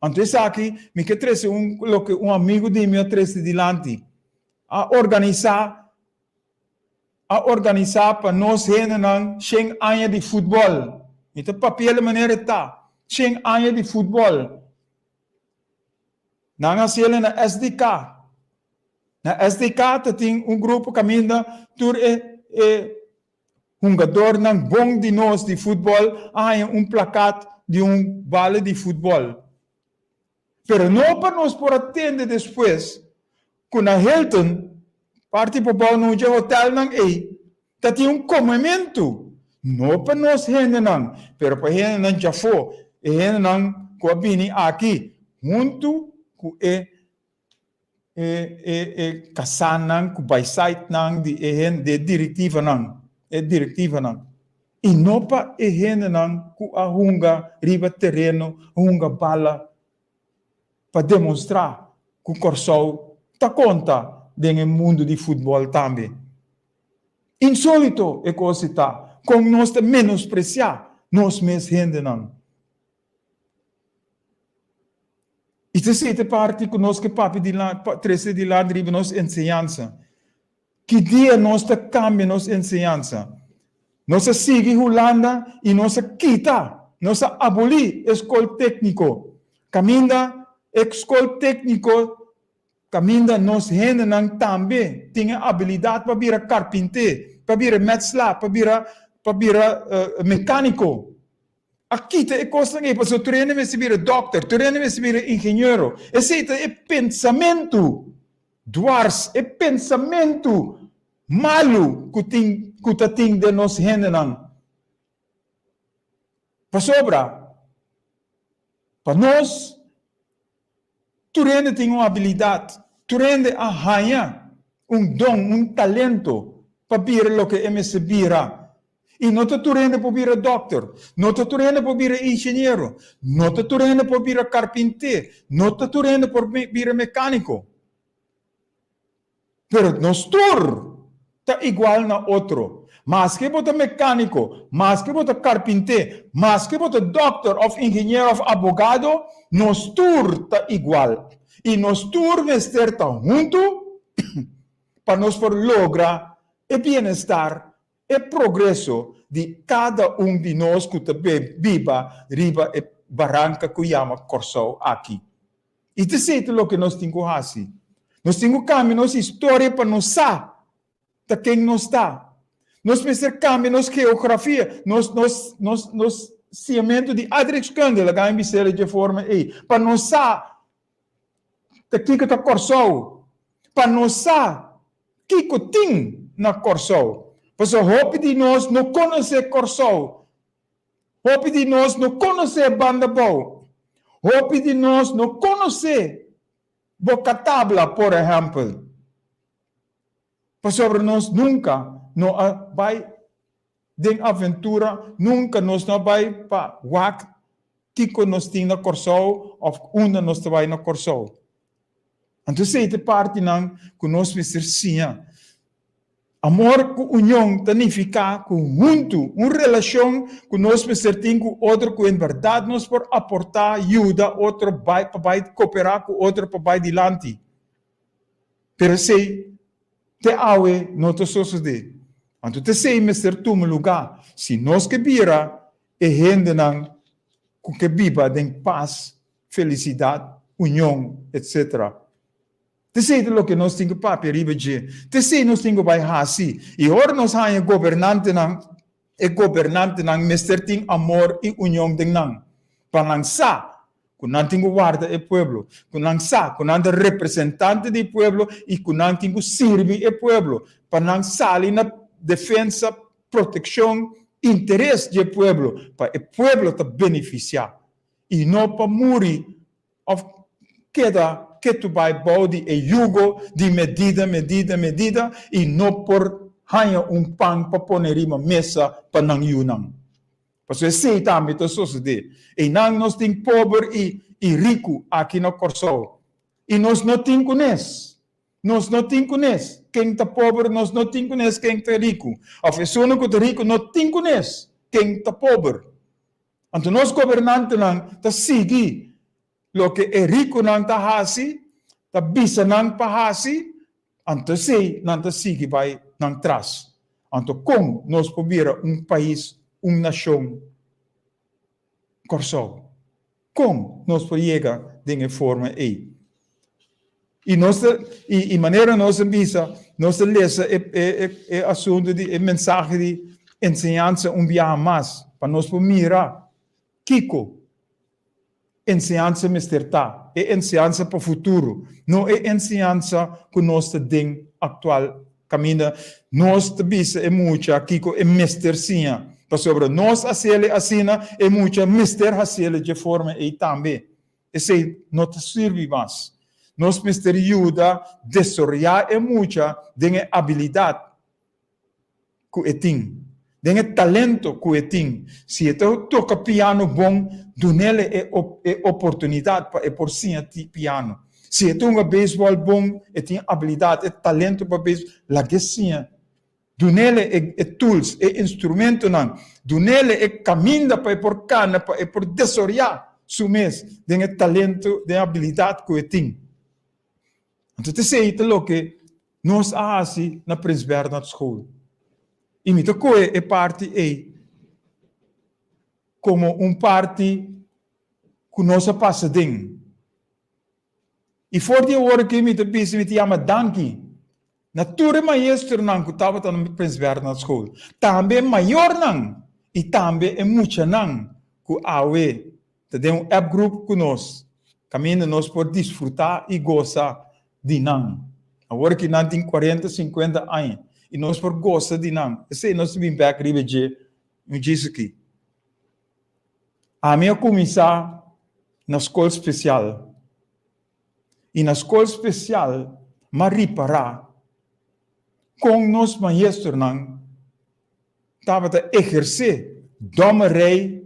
Anto esaki mi ke trese un loke un amigu di mi a trese dilanti. A organisá a organisá pa nos hendenan shen aña di futbòl. Mi ta papia di manera e ta. 100 aña di futbòl. Nan a hasiel na SDK. Na SDK ta tin un grupo kaminda tur e e hungadornan bon di nos di futbòl a haña un plakat di un bale di futbòl. Pero no pa nos por a tende despues ku na Hilton, parti pabou na un dje hotelnan ei, ta tin un komementu, no pa nos hendenan, pero pa hendenan djafó, e hendenan ku a bini aki huntu ku e e e e kasánan, ku baisainan di e hende, di e direktivanan, e direktivanan. I no pa e hendenan ku a hunga riba tereno, a hunga bala pa demonstrá ku Kòrsou ta konta den e mundu di futbòl tambe. Insólito e kos ei ta, kon nos ta menospresiá nos mes hendenan. I ta esei ta e parti ku nos ke papia dilanti, trese dilanti riba nos enseñansa. Ki dia nos ta kambia nos enseñansa? Nos a sigui Hulanda i nos a kita, nos a abolí e skol tékniko. Kaminda e skol tékniko kaminda nos hendenan tambe tin e abilidat pa bira karpinté, pa bira mètslá, pa bira pa bira mekániko. A kita e kosnan ei pasobra tur hende mester bira dòkter, tur hende mester bira ingeniero. Esei ta e pensamentu Dwars e pensamentu malu ku tin ku ta tin den nos hendenan. Pasobra pa nos tur hende tin un abilidat, tur hende a haña un don, un talento pa bira loke e mester bira. I no ta tur hende por bira dòkter, no ta tur hende por bira ingeniero, no ta tur hende por bira karpinté, no ta tur hende por bira mekániko. Pero nos tur ta igual na otro. Maske bo ta mekániko, maske bo ta karpinté, maske bo ta dòkter òf ingeniero òf abogado, nos tur ta igual. I nos tur mester ta huntu pa nos por logra e bienestar e progreso di kada un di nos ku ta biba riba e baranka ku yama Kòrsou aki. I ta esei ta loke nos tin ku hasi. Nos tin ku kambia nos historia pa nos sa ta ken nos ta. Nos mester kambia nos geografia, nos nos nos nos siñamentu di aardrijkskunde, laga mi bis'é dje forma ei, pa nos sa ta kiko ta Kòrsou, pa nos sa Kiko tin na Kòrsou? Pasobra hopi di nos no konosé Kòrsou. Hopi di nos no konosé Bandabou. Hopi di nos no konosé Bokatabla, por ehèmpel. Pasobra nos nunka no a bai den aventura, nunka nos no a bai pa wak kiko nos tin na Kòrsou òf unda nos ta bai na Kòrsou. Anto esei ta e partinan ku nos mester siña. Amor ku union ta nifiká ku huntu, un relashon ku nos mester tin ku otro ku en bèrdat nos por aportá, yuda otro bai pa bai koperá ku otro pa bai dilanti. Pero esei te awe no ta sosodé. Anto ta esei mester tuma lugá si nos ke bira e hendenan ku ke biba den pas felisidat, union, etc. T'esei ta loke nos tin ku papia riba dje. T'esei nos tin ku bai hasi. I ora nos haña gobernantenan, e gobernantenan mester tin amor i union den nan, pa nan sa ku nan tin ku warda e pueblo, ku nan sa ku nan ta representante di pueblo i ku nan tin ku sirbi e pueblo, pa nan sali na defensa, protekshon, interes di e pueblo, pa e pueblo ta benefisiá. I no pa muri òf keda ketu bai bou di e yugo di medida, medida, medida i no por haña un pan pa pone riba mesa pa nan yunan. Pasobra esei tambe ta sosodé. Einan nos tin pober i i riku aki na Kòrsou. I nos no tin kunes. Nos no tin kunes ken ta pober, nos no tin kunes ken ta riku. Òf esunnan ku ta riku no tin kunes ken ta pober. Anto nos gobernantenan ta sigui loke e rikunan ta hasi, ta bisa nan pa hasi, anto esei nan ta sigui bai nan tras. Anto kon nos por bira un pais, un nashon Kòrsou? Kon nos por yega den e forma ei? I nos ta, i, i manera nos a bisa, nos ta lesa e, e, e, e asuntu di e mensahe di enseñansa un biaha mas, pa nos por mira kiko enseñansa mester ta, e enseñansa pa futuro, no e enseñansa ku nos ta den aktual kaminda nos ta bisa e mucha kiko e mester siña, pasobra nos hasiel asina, e mucha mester hasiel dje forma ei tambe. Esei no ta sirbi mas. Nos mester yuda desaroyá e mucha den e abilidat ku e tin, den e talento ku e tin. Si e ta toka piano bon, dun'el e e oportunidat pa e por siña piano. Si e ta hunga beisbòl bon, e tin abilidat, e talento pa beisbòl, lag'é siña. Dun'el e e tools, e instrumentonan, dun'el e kaminda pa e por kana, pa e por desaroyá su mes den e talento, den e abilidat ku e tin. Anto t'esei ta loke nos a hasi na Prins Bernhard School. I mi ta kohe e parti ei komo un parti ku nos a pasa den. I for di awor aki mi ta bisa, mi ta yama danki na tur e maestronan ku tabata na Prins Bernhard School, tambe e mayornan i tambe e muchanan ku awe ta den un app group ku nos, kaminda nos por disfrutá i gosa di nan. Awor aki nan tin kuarenta, sinkuenta aña i nos por gosa di nan. Esei nos ta bin bèk riba dje un djis aki. Ami a kuminsá na skol spesial i na skol spesial m'a ripará kon nos maestronan tabata ehersé dòmerei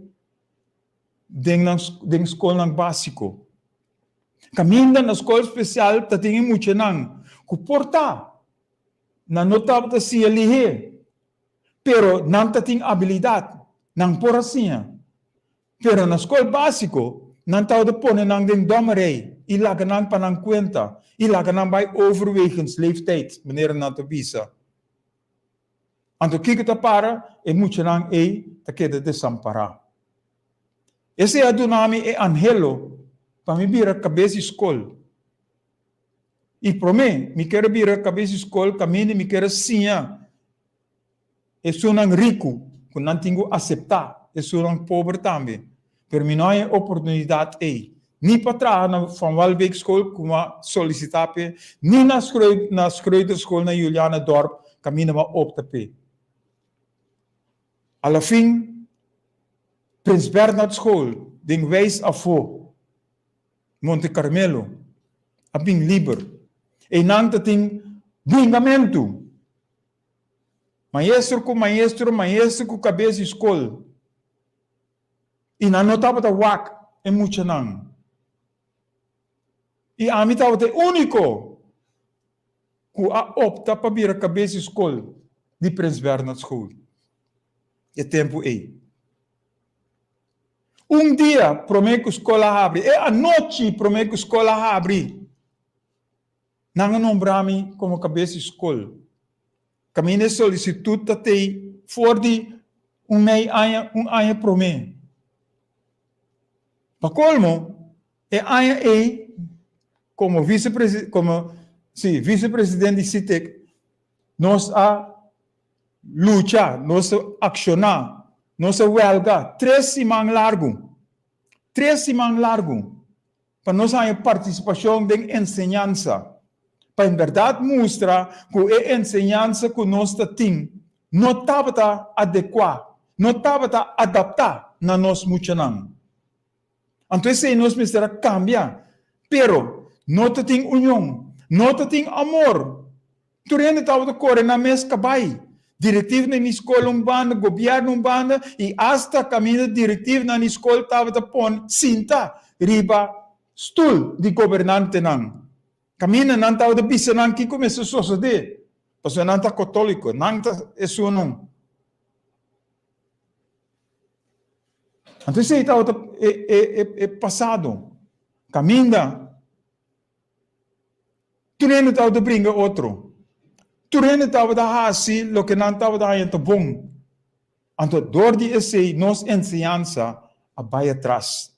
den nan den skolnan básiko. Kaminda na skol spesial ta tin e muchanan ku por ta nan no tabata siña lihé, pero nan ta tin abilidat, nan por a siña. Pero na skol básiko nan tabata pone nan den dòmerei i laga nan pa nan kuenta i laga nan bai overwegens leeftijd, manera nan ta bisa. Anto kiko ta para? E muchanan ei ta keda desampará. Esei a duna mi e anhelo pa mi bira kabes di skol. I promé mi ker a bira kabes di skol kaminda mi ker a siña esunnan riku ku nan tin ku aseptá esunnan pober tambe. Pero mi no haña e oportunidat ei, ni pa traha na Van Walbeek School ku mi a solisitá p'e, ni na na Schreuderschool na Julianadorp kaminda mi a opta p'e. A la fin, Prins Bernhard School den Wijs Afó, Monte Carmelo, a bin liber. Einan ta tin bringamentu. Maestro ku maestro, maestro ku kabes di skol. I nan no tabata wak e muchanan. I ami tabata e úniko ku a opta pa bira kabes di skol di Prins Bernhard School e tempu ei. Un dia promé ku skol a habri, e anochi promé ku skol a habri, nan a nombra mi komo kabes di skol. Kaminda e solisitut ta tei for di un mei aña, un aña promé. Pa kolmo, e aña ei, komo visepresi, komo, sí, visepresident di SITEK, nos a lucha, nos a akshoná, nos a wèlga tres siman largu, tres siman largu. Pa nos haña partisipashon den enseñansa, pa en bèrdat mustra ku e enseñansa ku nos ta tin no tabata adekuá, no tabata adaptá na nos muchanan. Anto esei nos mester a kambia. Pero no ta tin union, no ta tin amor. Tur hende tabata kore nan mes kabai. Direktivnan di skol un banda, gobièrnu un banda i asta kaminda direktivnan di skol tabata pon sinta riba stul di gobernantenan. Kaminda nan tabata bisa nan kiko mester sosodé, pasobra nan ta kotóliko, nan ta esunnan. Anto esei tabata e pasado. Kaminda. Tur hende tabata bringa otro. Tur hende tabata hasi loke nan tabata haña ta bon. Anto dor di esei nos enseñansa a bai atras.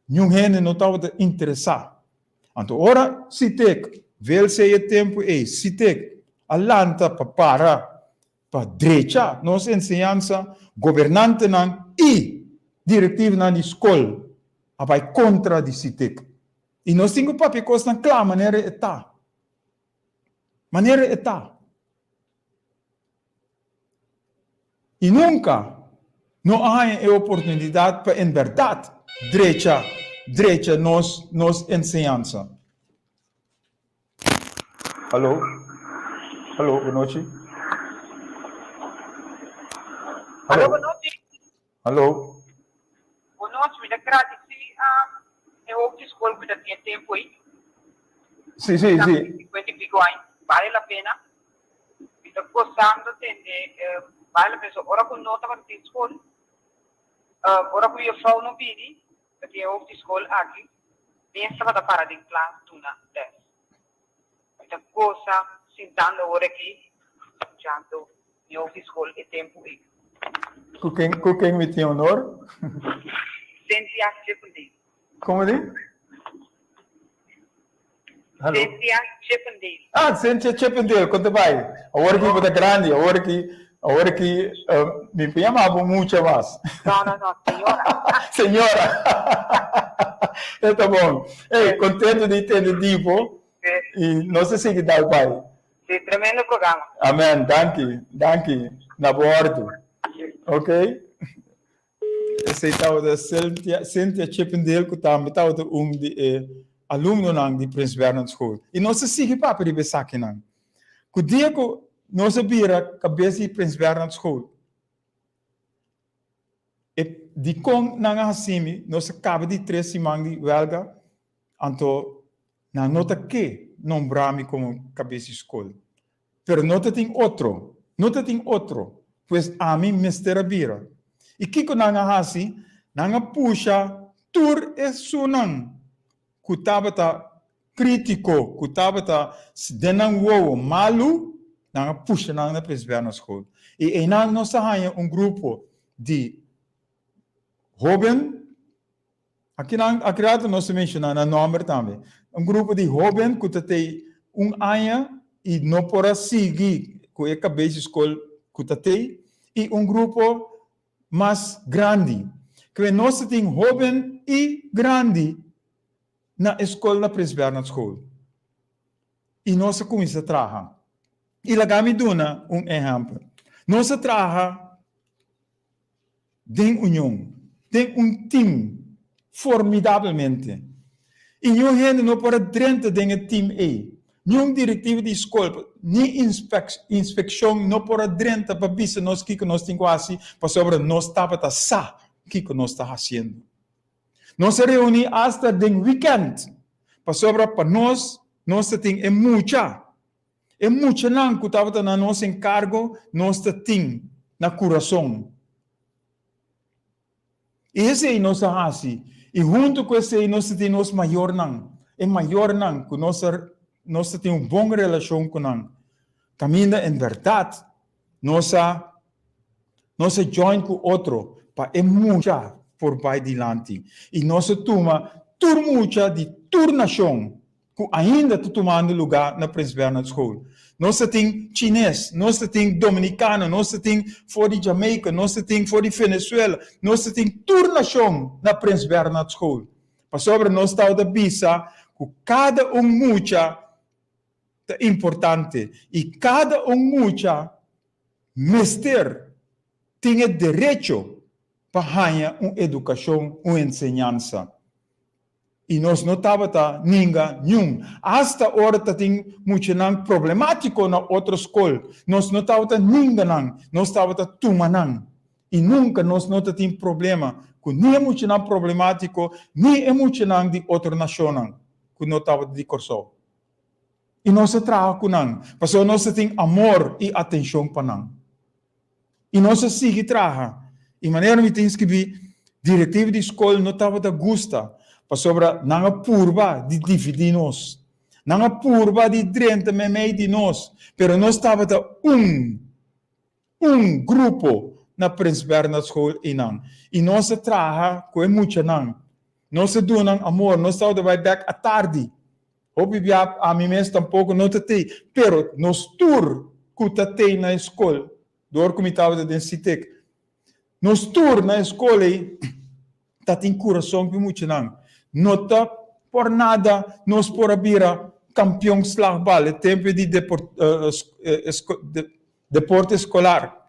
Niun hende no tabata interesá. Anto ora Sitek, VLC e tempu ei, Sitek a lanta pa para pa drecha nos enseñansa, gobernantenan i direktivonan di skol a bai kontra di Sitek. I nos tin ku papia kosnan kla manera e ta. Manera e ta. I nunka no a haña e oportunidat pa en bèrdat drecha drecha nos nos enseñansa. Hallo, hallo, bonochi. Hallo, bonochi. Hallo. Bonochi, mi ta gradisí e hopi di skol ku ta tin e tempu ei. Sí, sí, sí. 50 i pico aña, bale la pena. Mi ta gozando tende bale la pena. So, ora ku no tabata tin skol, ora ku juffrouw no bini, ta tin e hopi di skol aki, mes tabata para den klas duna les. Mi ta goza sintando awor aki, scuchando mi hopi di skol e tempu ei. Ku ken, ku ken mi tin honor? Cynthia Chippendale. Komo di? Hallo. Cynthia Chippendale. Ah, Cynthia Chippendale, kon ta bai? Awor ki bo ta grandi, awor ki, awor ki mi por yama bo mucha mas. No, no, no, señora. Señora. E ta bon. Ey, contento di tende di bo. Sí. Y nos ta sigui dal bai. Sí, tremendo programa. Amen, danki, danki. Na bo ordu. Ok. Esei tabata Cynthia, Cynthia Chippendale ku tambe tabata un di e alumnonan di Prins Bernhard School. I nos a sigui papia riba esakinan. Ku dia ku nos a bira kabes di Prins Bernhard School, e dikon nan a hasi mi, nos a kaba di tres siman di wèlga, anto nan no ta ke nombra mi komo kabes di skol. Pero no ta tin otro, no ta tin otro, pues ami mester a bira. I kiko nan a hasi? Nan a pusha tur esunnan ku tabata krítiko, ku tabata den nan wowo malu, nan a pusha nan na Presbèrnaschool. I einan nos a haña un grupo di hóben. Akinan, aki rato nos a menshoná nan nòmber tambe. Un grupo di hóben ku ta tei un aña i no por a sigui ku e kabes di skol ku ta tei, i un grupo mas grandi. Kwe nos ta tin hóben i grandi na e skol na Prins Bernhard School. I nos a kuminsá traha. I laga mi duna un ehèmpel. Nos a traha den union, den un tim, formidabelmente. I niun hende no por a drenta den e tim ei. Niun direktiva di skol, ni inspekshon no por a drenta pa bisa nos kiko nos tin ku hasi, pasobra nos tabata sa kiko nos ta hasiendo. Nos a reuní asta den wikènt, pasobra pa nos, nos ta tin e mucha. E muchanan ku tabata na nos enkargo nos ta tin na kurason. I esei nos a hasi, i huntu ku esei nos ta tin nos mayornan, e mayornan ku nos a nos ta tin un bon relashon ku nan, kaminda en bèrdat nos a nos a join ku otro pa e mucha por bai dilanti. I nos a tuma tur mucha di tur nashon ku ainda ta tumando lugá na Prins Bernhard School. Nos ta tin chines, nos ta tin dominikano, nos ta tin for di Jamaica, nos ta tin for di Venezuela, nos ta tin tur nashon na Prins Bernhard School. Pasobra nos tabata bisa ku kada un mucha ta importante i kada un mucha mester tin e derecho pa haña un edukashon, un enseñansa. I nos no tabata ninga niun. Asta ora ta tin muchanan problemátiko na otro skol, nos no tabata ninga nan, nos tabata tuma nan. I nunka nos no ta tin problema ku ni e muchanan problemátiko ni e muchanan di otro nashonnan ku no tabata di Kòrsou. I nos a traha ku nan, pasobra nos ta tin amor i atenshon pa nan. I nos a sigui traha. I manera mi tin skibí, direktiva di skol no tabata gusta, pasobra nan a purba di dividí nos. Nan a purba di drenta meimei di nos, pero nos tabata un, un grupo na Prins Bernhardschool einan. I nos a traha ku e muchanan. Nos a duna nan amor, nos tabata bai bek atardi. Hopi bia ami mes tampoko no ta tei, pero nos tur ku ta tei na e skol, dor ku mi tabata den Sitek, nos tur na e skol ei ta tin kurason ku e muchanan. No ta por nada nos por a bira kampion slagbal e tempu di deporte eskolar.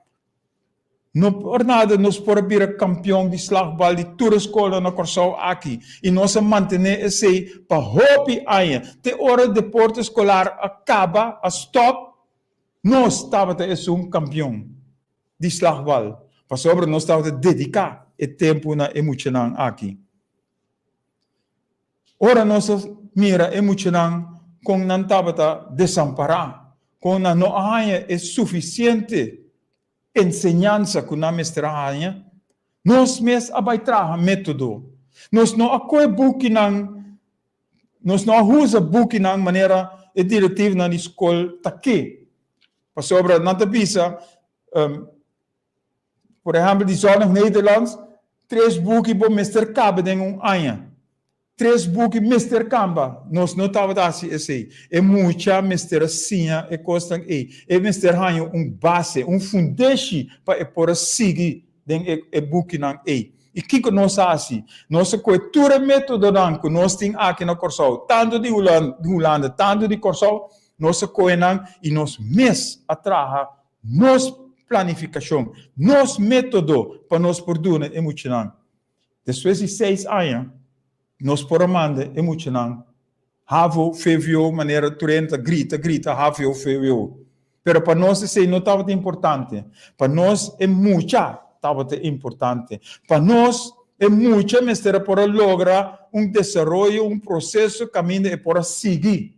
No por nada nos por a bira kampion di slagbal di tur e skolnan na Kòrsou aki i nos a mantené esei pa hopi aña. Te ora deporte eskolar a kaba, a stòp, nos tabata esun kampion di slagbal pasobra nos tabata dediká e tempu na e muchanan aki. Ora nos a mira e muchanan kon nan tabata desampará, kon nan no a haña e sufisiente enseñansa ku nan mester a haña, nos mes a bai traha método. Nos no a kohe bukinan, nos no a usa bukinan manera e direktivnan di skol ta ke. Pasobra nan ta bisa, por ehèmpel di Zornig Nederlands, tres buki bo mester kaba den un aña. Tres buki mester kamba. Nos no tabata hasi esei. E mucha mester a siña e kosnan ei. E mester haña un base, un fundeshi pa e por a sigui den e e bukinan ei. I kiko nos a hasi? Nos a kohe tur e metodonan ku nos tin aki na Kòrsou, tantu di Hulanda, tantu di Kòrsou, nos a kohe nan i nos mes a traha nos planifikashon, nos metodo pa nos por duna e muchanan. Despues di seis aña, nos por a manda e muchanan havo, vwo, manera tur hende ta grita, grita havo, vwo. Pero pa nos esei no tabata importante. Pa nos e mucha tabata importante. Pa nos e mucha mester a por a logra un desaroyo, un proseso kaminda e por a sigui.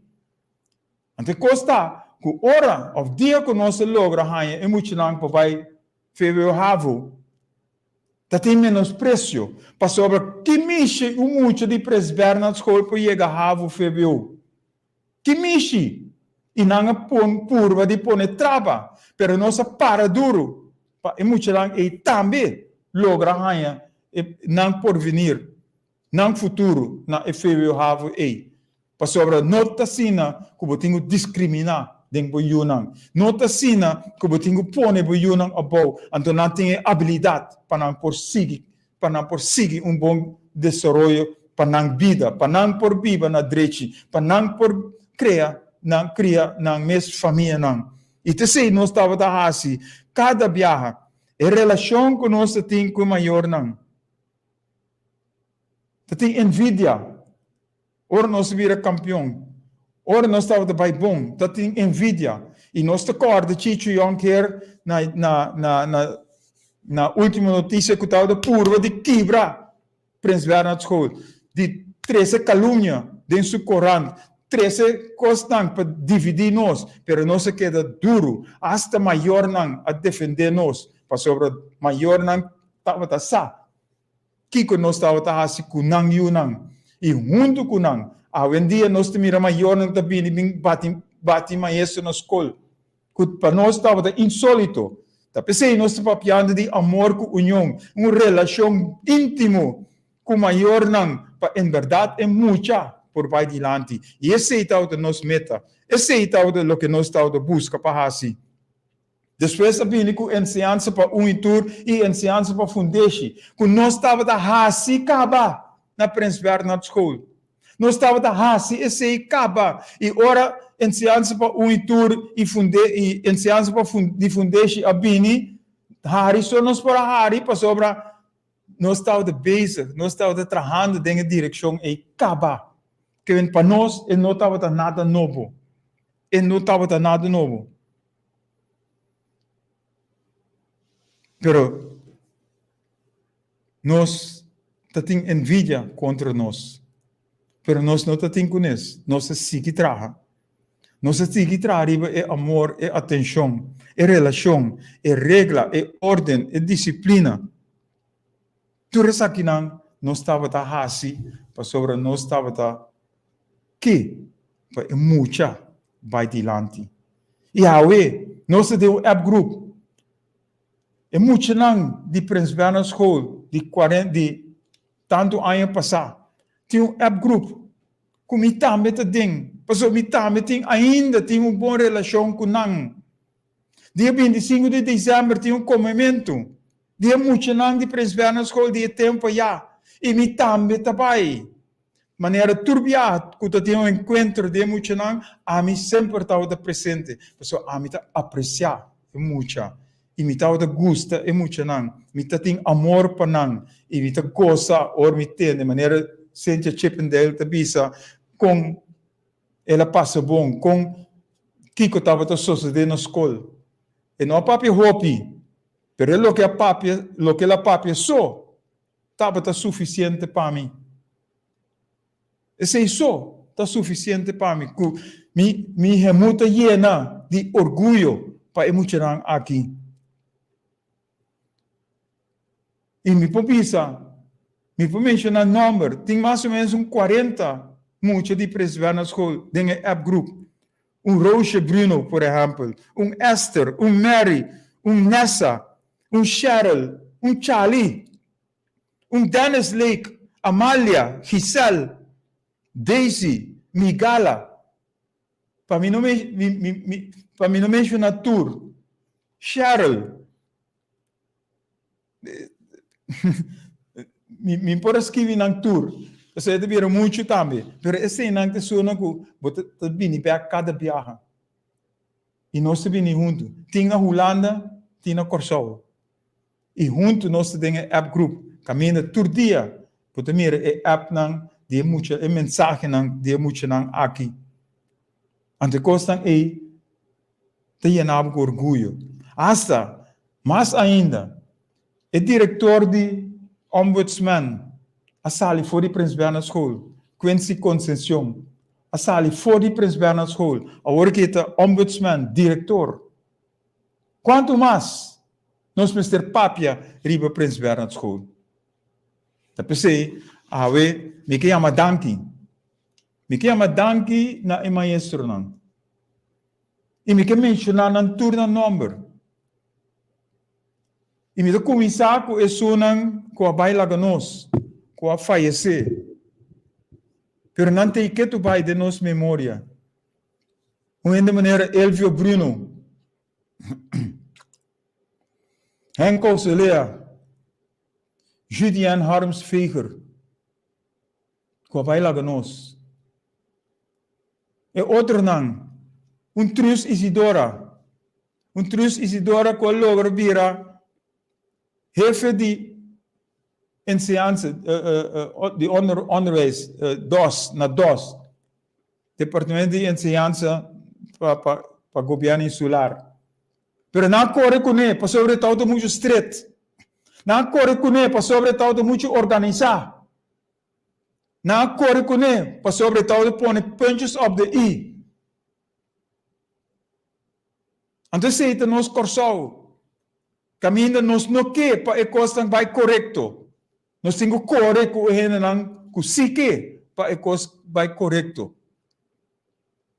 Anto e kos ta ku ora òf dia ku nos a logra haña e muchanan pa bai vwo, havo, Ta tin menosprecio, pasobra ki mishi un mucha di Prins Bernhard School por yega havo vwo? Ki mishi? I nan a pon purba di pone traba, pero nos a para duru pa e muchanan ei tambe logra haña e nan porvenir, nan futuro na e vwo havo ei. Pasobra no ta asina ku bo tin ku diskriminá den bo yunan. No ta asina ku bo tin ku pone bo yunan abou, anto nan tin e abilidat pa nan por sigui, pa nan por sigui un bon desaroyo pa nan bida, pa nan por biba na drechi, pa nan por krea nan, kria nan mes famianan. I ta esei nos tabata hasi kada biaha. E relashon ku nos ta tin ku e mayornan ta tin envidia. Ora nos bira kampion, ora nos tabata bai bon, ta tin envidia. I nos ta kòrda Chicho Jonker na na na na na Ultimo Noticia ku tabata purba di kibra Prins Bernhard School, di trese kalumnia den su korant, trese kosnan pa dividí nos, pero nos a keda duru. Asta mayornan a defendé nos, pasobra mayornan tabata sa Kiko nos tabata hasi ku nan yunan i huntu ku nan? Awendia nos ta mira mayornan ta bini bin bati bati maestro na skol, ku pa nos tabata insólito. Ta p'esei nos ta papiando di amor ku union, un relashon íntimo ku mayornan pa en bèrdat e mucha por bai dilanti. I esei tabata nos meta, esei tabata loke nos tabata buska pa hasi. Despues a bini ku enseñansa pa un i tur i enseñansa pa fundeshi, ku nos tabata hasi kaba na Prins Bernhard School. Nos tabata hasi esei kaba i ora enseñansa pa un i tur i funde i enseñansa pa di fundeshi a bini, hari so nos por a hari pasobra nos tabata bezig, nos tabata trahando den e direkshon ei kaba. Ke pa nos e no tabata nada nobo. E no tabata nada nobo. Pero nos ta tin envidia kontra nos, pero nos no ta tin kunes, nos ta sigui traha. Nos ta sigui traha riba e amor, e atenshon, e relashon, e regla, e órden, e disiplina. Tur esakinan nos tabata hasi pasobra nos tabata ke pa e mucha bai dilanti. I awe nos ta den un app group. E muchanan di Prins Bernhard School di di tantu aña pasá. Tin un app group ku mi tambe ta den, pasobra mi tambe tin ainda tin un bon relashon ku nan. Dia bintisinku di desèmber tin un komementu di e muchanan di Prins Bernhard School di e tempu ayá i mi tambe ta bai. Manera tur biaha ku ta tin un enkuentro di e muchanan, ami semper tabata presente, pasobra ami ta apresiá e mucha i mi tabata gusta e muchanan. Mi ta tin amor pa nan i mi ta gosa ora mi tende manera Cynthia Chippendale ta bisa kon el a pasa bon, kon kiko tabata sosodé na skol. E no a papia hopi, pero e loke a papia, loke el a papia so tabata sufisiente pa mi. Esei so ta sufisiente pa mi, ku mi mi hemú ta yena di orguyo pa e muchanan aki. I mi por bisa, mi por menshoná nòmber, tin mas o ménos un kuarenta mucha di Prins Bernhard School den e app group. Un Roosje Bruno, por ehèmpel, un Esther, un Mary, un Nessa, un Cheryl, un Charlie, un Dennis Lake, Amalia, Giselle, Daisy, Migala. Pa mi no mi mi mi pa mi no menshoná tur. Cheryl. Mi mi por a skibi nan tur. Pasobra e ta bira muchu tambe. Pero eseinan ta esunnan ku bo ta ta bini bèk kada biaha. I nos ta bini huntu. Tin na Hulanda, tin na Kòrsou. I huntu nos ta den e app group. Kaminda tur dia bo ta mira e appnan di e mucha, e mensahenan di e muchanan aki. Anto e kosnan ei ta yena bo ku orguyo. Asta, mas ainda, e direktor di Ombudsman a sali for di Prins Bernhard School, Quincy Concencion, a sali for di Prins Bernhard School, awor ki e ta Ombudsman, direktor. Kuantu mas nos mester papia riba Prins Bernhard School? Ta p'esei, awe mi ke yama danki. Mi ke yama danki na e maestronan. I mi ke menshoná nan tur nan nòmber. I mi ta kuminsá ku esunnan ku a bai laga nos, ku a fayesé. Pero nan ta i ketu bai den nos memoria. Un hende manera Elvio Bruno, Henk Oselea, Judianne Harms Veger, ku a bai laga nos. E otronan, un Truus Isidora, un Truus Isidora ku a logra bira hefe di enseñansa, di onderwijs, dos, na dos, Departamento di Enseñansa pa pa pa Gobierno Insular. Pero nan a kore kuné pasobra e tabata muchu stret. Nan a kore kuné pasobra e tabata muchu organisá. Nan a kore kuné pasobra e tabata pone puntjes op de i. Anto esei ta nos Kòrsou. Kaminda nos no ke pa e kosnan bai korekto. Nos tin ku kore ku e hendenan ku sí ke pa e kos bai korekto.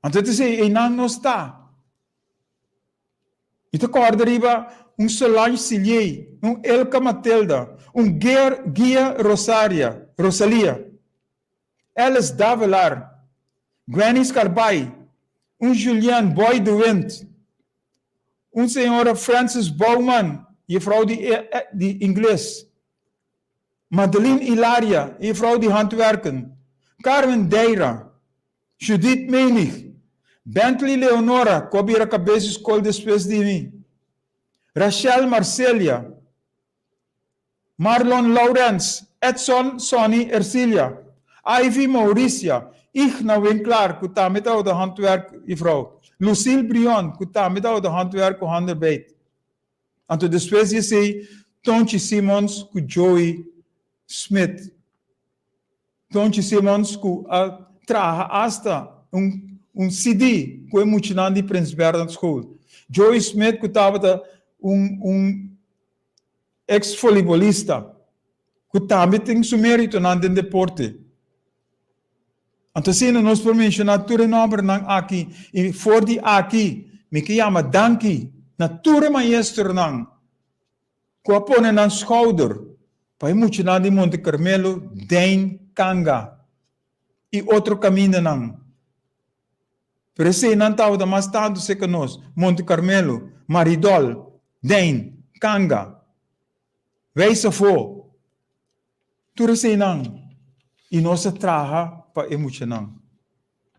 Anto ta esei einan nos ta. Mi ta kòrda riba un Solange Siliey, un Elka Matelda, un Ger Gia Rosaria, Rosalia, Alice Davelaar, Gwenny Scarbay, un Julian Boy de Wind, un señora Frances Bouwman, jefrouw di di ingles, Madeline Ilaria, jefrouw di handwerken, Carmen Deira, Judith Menig, Bentley Leonora, ku a bira kabes di skol despues di mi, Rachel Marcelia, Marlon Laurens, Edson Sonny Ercilia, Ivy Mauricia, Igna Winklaar, ku tambe tabata handwerk jufrou, Lucille Brion, ku tambe tabata handwerk ku handarbeid. Anto despues di esei, Tonchi Simons ku Joey Smith. Tonchi Simons ku a traha asta un un CD ku e muchanan di Prins Bernhard School. Joey Smith ku tabata un un ex voleibolista ku tambe tin su meritonan den deporte. Anto asina nos por menshoná tur e nòmbernan aki i for di aki mi ke yama danki na tur e maestronan ku a pone nan skouder pa e muchanan di Monte Carmelo den kanga. i otro kamindanan. Pero eseinan tabata mas tantu serka nos, Monte Carmelo, Maridòl, Dein, Kanga, Wijs afó, tur eseinan. I nos a traha pa e muchanan.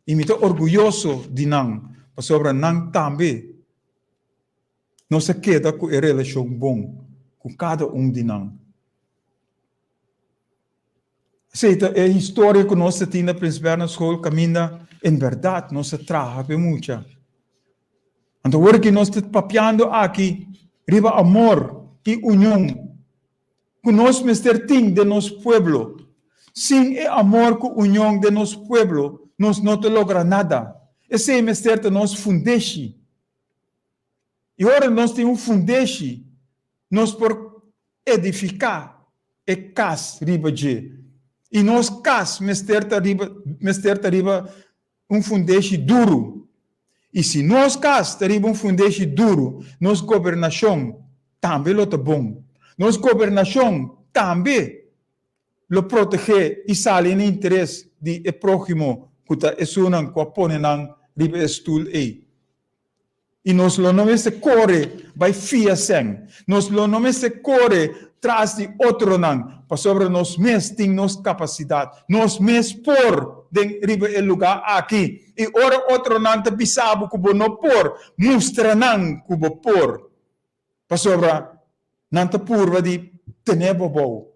I mi ta orguyoso di nan, pasobra nan tambe nos a keda ku e relashon bon ku kada un di nan. Esei ta e historia ku nos ta tin na Prins Bernhard School kaminda en bèrdat nos a traha pa e mucha. Anto ora ki nos ta papiando aki riba amor i union ku nos mester tin den nos pueblo, sin e amor ku union den nos pueblo nos no ta logra nada. Esei mester ta nos fundeshi. I ora nos tin un fundeshi nos por edifiká e kas riba dje. I nos kas mester ta riba mester ta riba un fundeshi duru. I si nos kas ta riba un fundeshi duru, nos gobernashon tambe lo ta bon. Nos gobernashon tambe lo protegé i sali na interes di e próhimo ku ta esunnan ku a pone nan riba e stul ei. I nos lo no mester kore bai fia sèn. Nos lo no mester kore tras di otronan, pasobra nos mes tin nos kapasidat. Nos mes por den riba e lugá aki. I ora otronan ta bisa bo ku bo no por, mustra nan ku bo por. Pasobra nan ta purba di tene bo bou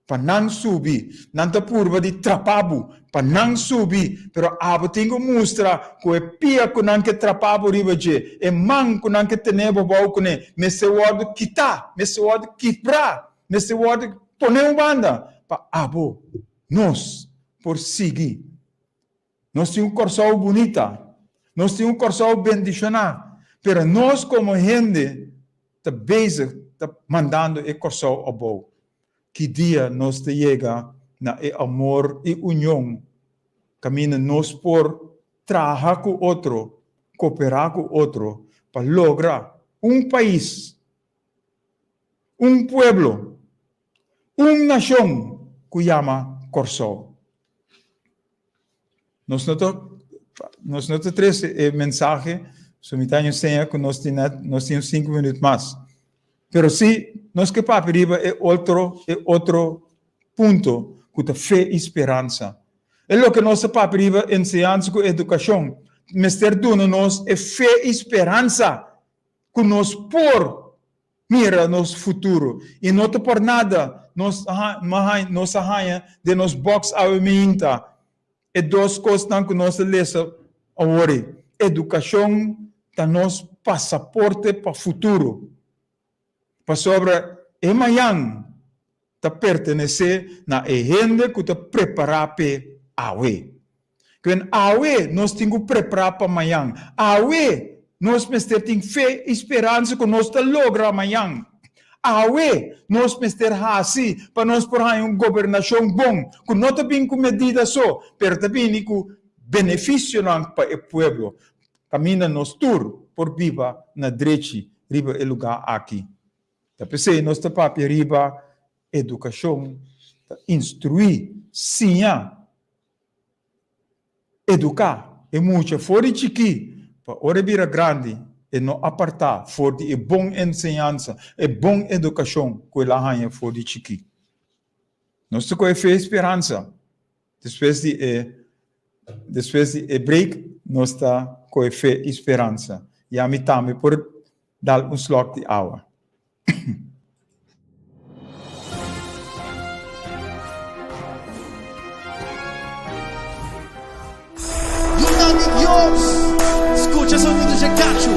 pa nan subi, nan ta purba di trapa bo pa nan subi, pero abo tin ku mustra ku e pia ku nan ke trapa bo riba dje, e man ku nan ke tene bo bou kuné, mester wòrdu kitá, mester wòrdu kibrá, mester wòrdu pone un banda pa abo, nos, por sigui. Nos tin un Kòrsou bunita. Nos tin un Kòrsou bendishoná. Pero nos komo hende ta bezig ta mandando e Kòrsou abou. Ki dia nos ta yega na e amor i union kaminda nos por traha ku otro, koperá ku otro pa logra un pais, un pueblo, un nashon ku yama Kòrsou? Nos no ta, nos no ta trese e mensahe, so mi ta enseña ku nos tin net, nos tin sinku minüt mas. Pero si nos ke papia riba e otro, e otro punto ku ta fe i speransa. E loke nos ta papia riba enseñansa ku edukashon mester duna nos e fe i speransa ku nos por Mira nos futuro i no ta por nada nos nos a haña den nos box awe meinta e dos kosnan ku nos a lesa awor ei. Edukashon ta nos pasaporte pa futuro. Pasobra e mañan ta pertenesé na e hende ku ta prepará p'e awe. Kwen awe nos tin ku prepará pa mañan. Awe nos mester tin fe i speransa ku nos ta logra mañan. Awe nos mester hasi pa nos por haña un gobernashon bon ku no ta bin ku medida so, pero ta bini ku benefisionan pa e pueblo, kaminda nos tur por biba na drechi riba e lugá aki. Ta p'esei nos ta papia riba edukashon, ta instruí, siña, eduká e mucha for di chikí pa ora e bira grandi e no apartá for di e bon enseñansa, e bon edukashon ku el a haña for di chikí. Nos ta kohe fe i speransa. Despues di e despues di e break nos ta kohe fe i speransa. I ami tambe por Dal un slok di awa. Yunan di Dios, scucha sonido dje cachu.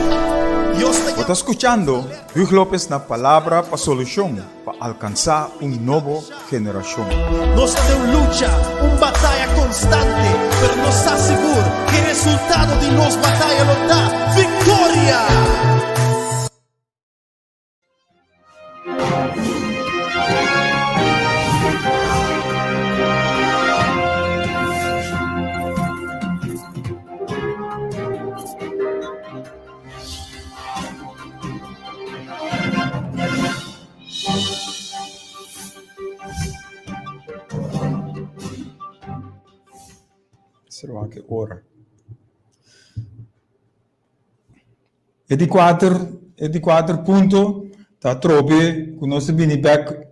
Dios ta Bo ta skuchando Huug Lopez na Palabra pa Solushon pa alkansá un nobo generashon. Nos ta den un lucha, un bataya constante, pero nos sa sigur cu e resultado di nos bataya lo ta victoria! Wak e ora. E di kuater, e di kuater punto ta atrobe ku nos ta bini bèk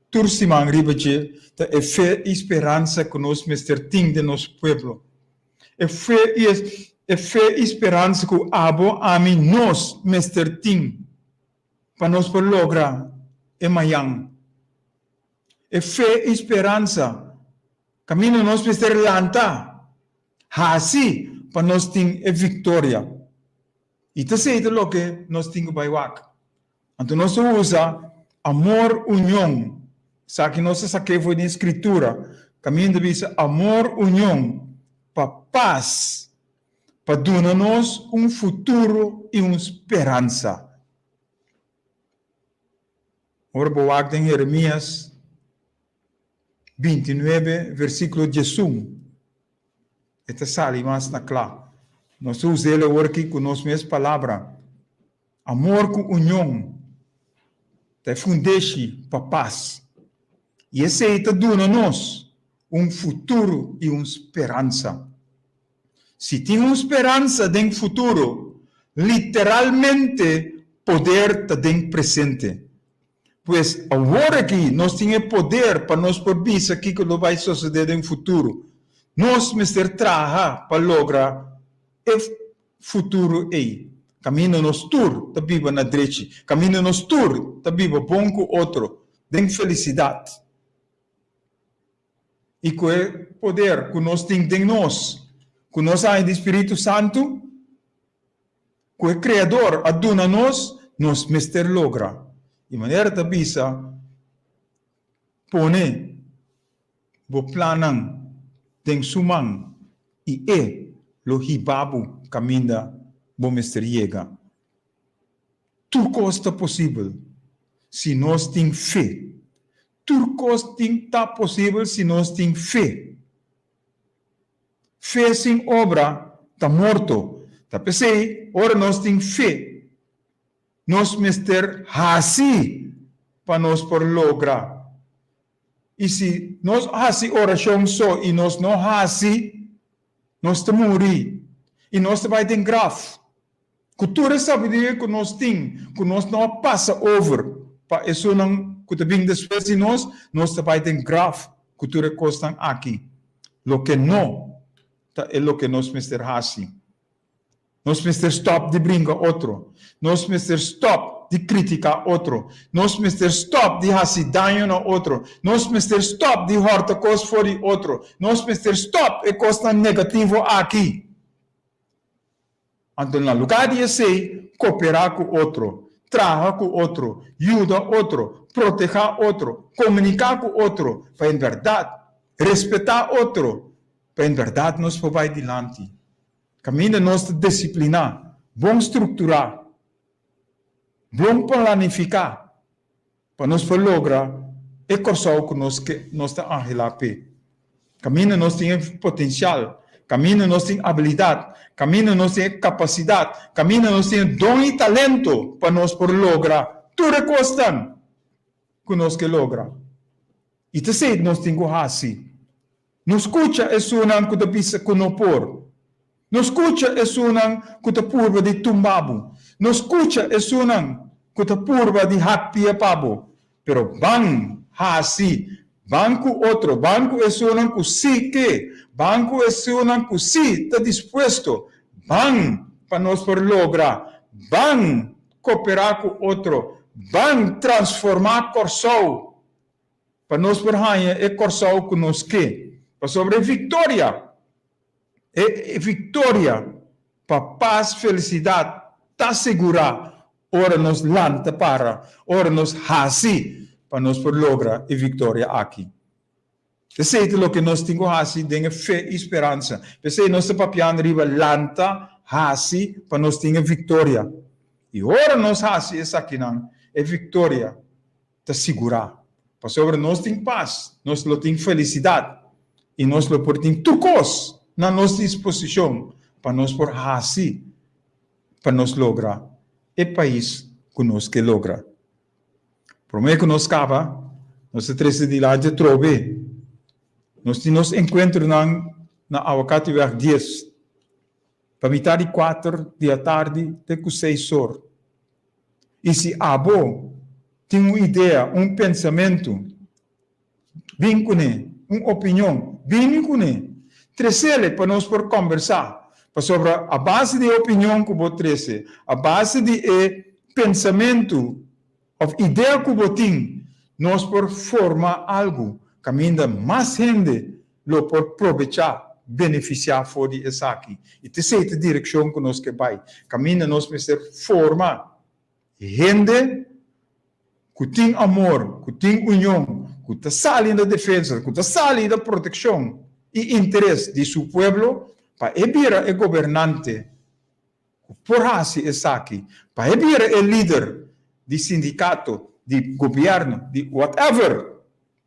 tur siman riba dje, ta e fe i speransa ku nos mester tin den nos pueblo. E fe i e fe i speransa ku abo, ami, nos mester tin pa nos por logra e mayan. E fe i speransa kaminda nos mester lanta Hasi pa nos tin e viktoria. I ta esei ta loke nos tin ku bai wak. Anto nos ta usa amor union. Esaki nos ta sak'é for di e Skritura. Kaminda bisa amor union pa pas, pa duna nos un futuro i un speransa. Ora bo wak den Jeremias 29, versíkulo 11, e ta sali mas na kla. Nos ta us'el awor aki ku nos mes palabra. Amor ku union ta e fundeshi pa pas, i esei ta duna nos un futuro i un speransa. Si tin un speransa den futuro, literalmente poder ta den presente. Pues, awor aki nos tin e poder pa nos por bisa kiko lo bai sosodé den futuro. Nos mester traha pa logra e futuro ei. Kaminda nos tur ta biba na drechi, kaminda nos tur ta biba bon ku otro, den felisidat. I ku e poder ku nos tin den nos, ku nos a haña di Spiritu Santu, ku e Kreador a duna nos, nos mester logra. I manera ta bisa, Pone bo plannan den Su man i E lo hiba bo kaminda bo mester yega. Tur kos ta posibel si nos tin fe. Tur kos tin ta posibel si nos tin fe. Fe sin obra ta morto. Ta p'esei, ora nos tin fe, nos mester hasi pa nos por logra. I si nos hasi orashon so i nos no hasi, nos ta muri i nos ta bai den graf. Ku tur e sabiduria ku nos tin, ku nos no a pasa over pa esunnan ku ta bin despues di nos, nos ta bai den graf ku tur e kosnan aki. Loke no ta e loke nos mester hasi. Nos mester stòp di bringa otro. Nos mester stòp di kritiká otro. Nos mester stòp di hasi daño na otro. Nos mester stòp di hòrta kos for di otro. Nos mester stòp e kosnan negativo aki. Anto na lugá di esei, koperá ku otro, traha ku otro, yuda otro, protehá otro, komuniká ku otro, pa en bèrdat respetá otro, pa en bèrdat nos por bai dilanti. Kaminda nos ta disipliná, bon strukturá, bon planifiká pa nos por logra e Kòrsou ku nos ke nos ta anhelá p'e. Kaminda nos tin e potensial, kaminda nos tin abilidat, kaminda nos tin e kapasidat, kaminda nos tin e don i talento pa nos por logra tur e kosnan ku nos ke logra. I ta esei nos tin ku hasi. No skucha esunnan ku ta bisa ku no por. No skucha esunnan ku ta purba di tumba bo. No skucha esunnan ku ta purba di hak pia pa bo. Pero ban hasi, ban ku otro, ban ku esunnan ku sí ke, ban ku esunnan ku sí ta dispuesto, ban pa nos por logra, ban koperá ku otro, ban transformá Kòrsou. Pa nos por haña e Kòrsou ku nos ke. Pasobra e viktoria, e viktoria pa pas, felisidat ta sigurá ora nos lanta para, ora nos hasi pa nos por logra e viktoria aki. Esei ta loke nos tin ku hasi den e fe i speransa. P'esei nos ta papiando riba lanta, hasi pa nos tin e viktoria. I ora nos hasi esakinan, e viktoria ta sigurá. Pasobra nos tin pas, nos lo tin felisidat i nos lo por tin tur kos na nos disposishon pa nos por hasi pa nos logra e pais ku nos ke logra. Promé ku nos kaba, nos ta trese dilanti atrobe. Nos tin nos enkuentronan. na Awakatiweg dies, pa mitar di kuater di atardi te ku seis or. I si abo tin un idea, un pensamentu, bin kuné, un opinion, bini kuné. Tresele pa nos por kòmbersá, pasobra a base di e opinion ku bo trese, a base di e pensamentu òf idea ku bo tin, nos por forma algu kaminda mas hende lo por probechá, benefisiá for di esaki. I ta esei ta direkshon ku nos ke bai, kaminda nos mester forma hende ku tin amor, ku tin union, ku ta sali na defensa, ku ta sali na protekshon i interes di su pueblo, pa e bira e gobernante ku por hasi esaki, pa e bira e lider di sindikato, di gobièrnu, di whatever,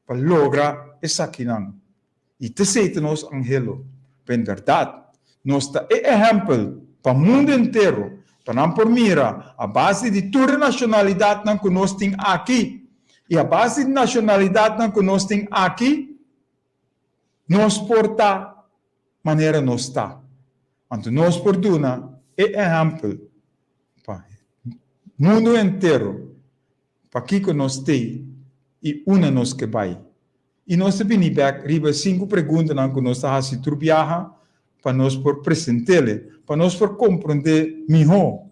pa logra esakinan. I t'esei ta nos anhelo. Pa en bèrdat, nos ta e ehèmpel pa mundu entero, pa nan por mira a base di tur e nashonalidatnan ku nos tin aki, i a base di nashonalidatnan ku nos tin aki, nos por ta manera nos ta. Anto nos por duna e ehèmpel pa mundu entero Pakiko nos t'ei i unda nos ke bai? I nos ta bini bèk riba e sinku preguntanan ku nos ta hasi tur biaha pa nos por present'el, pa nos por komprondé mihó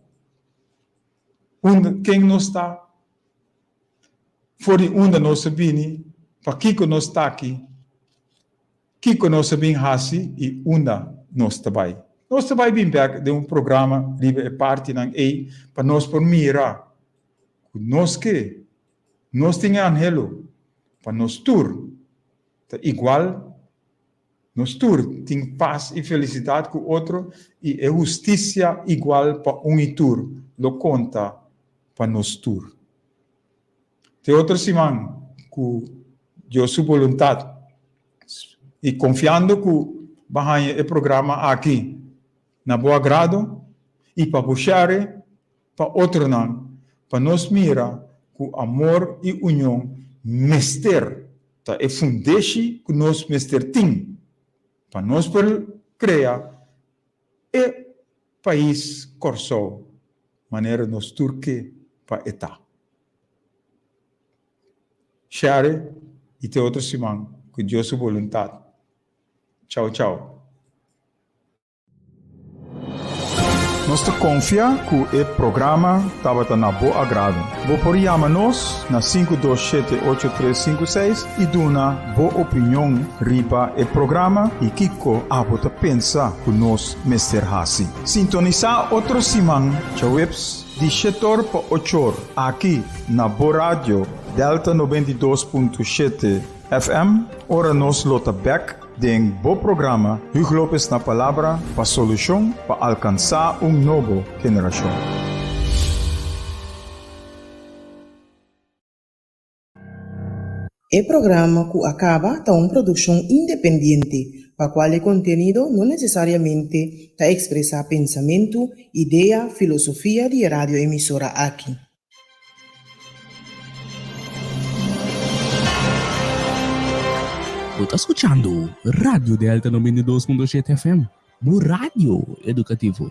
unda ken nos ta, for di unda nos a bini, pakiko nos ta aki. Kiko nos a bin hasi i unda nos ta bai? Nos ta bai bin bek den un programa riba e partinan ei pa nos por mira ku nos ke nos tin e anhelo pa nos tur ta igual, nos tur tin pas i felisidat ku otro i e hustisia igual pa un i tur lo konta pa nos tur. Te otro siman ku Dios su boluntat i konfiando ku bo haña e programa aki na bo agrado i pa bo share pa otronan pa nos mira ku amor i union mester ta e fundeshi ku nos mester tin pa nos por krea e pais Kòrsou manera nos tur ke pa e ta. Share i te otro siman ku Dios su boluntat. Chao chao. Nos ta konfia ku e programa tabata na bo agrado. Bo por yama nos na 527 8356 i duna bo opinion riba e programa i kiko abo ta pensa ku nos mester hasi. Sintonisá otro siman djaweps di shetor pa ochor aki na bo radio Delta 92.7 FM ora nos lo ta bek den bo programa Hugo Lopez na Palabra pa solushon pa alkansá un nobo generashon. E programa ku a kaba ta un produkshon independiente, pa kual e kontenido no nesesariamente ta ekspresá pensamentu, idea, filosofia di e radioemisora aki. Bo ta skuchando Radio Delta 92.7 FM, bo radio edukativo.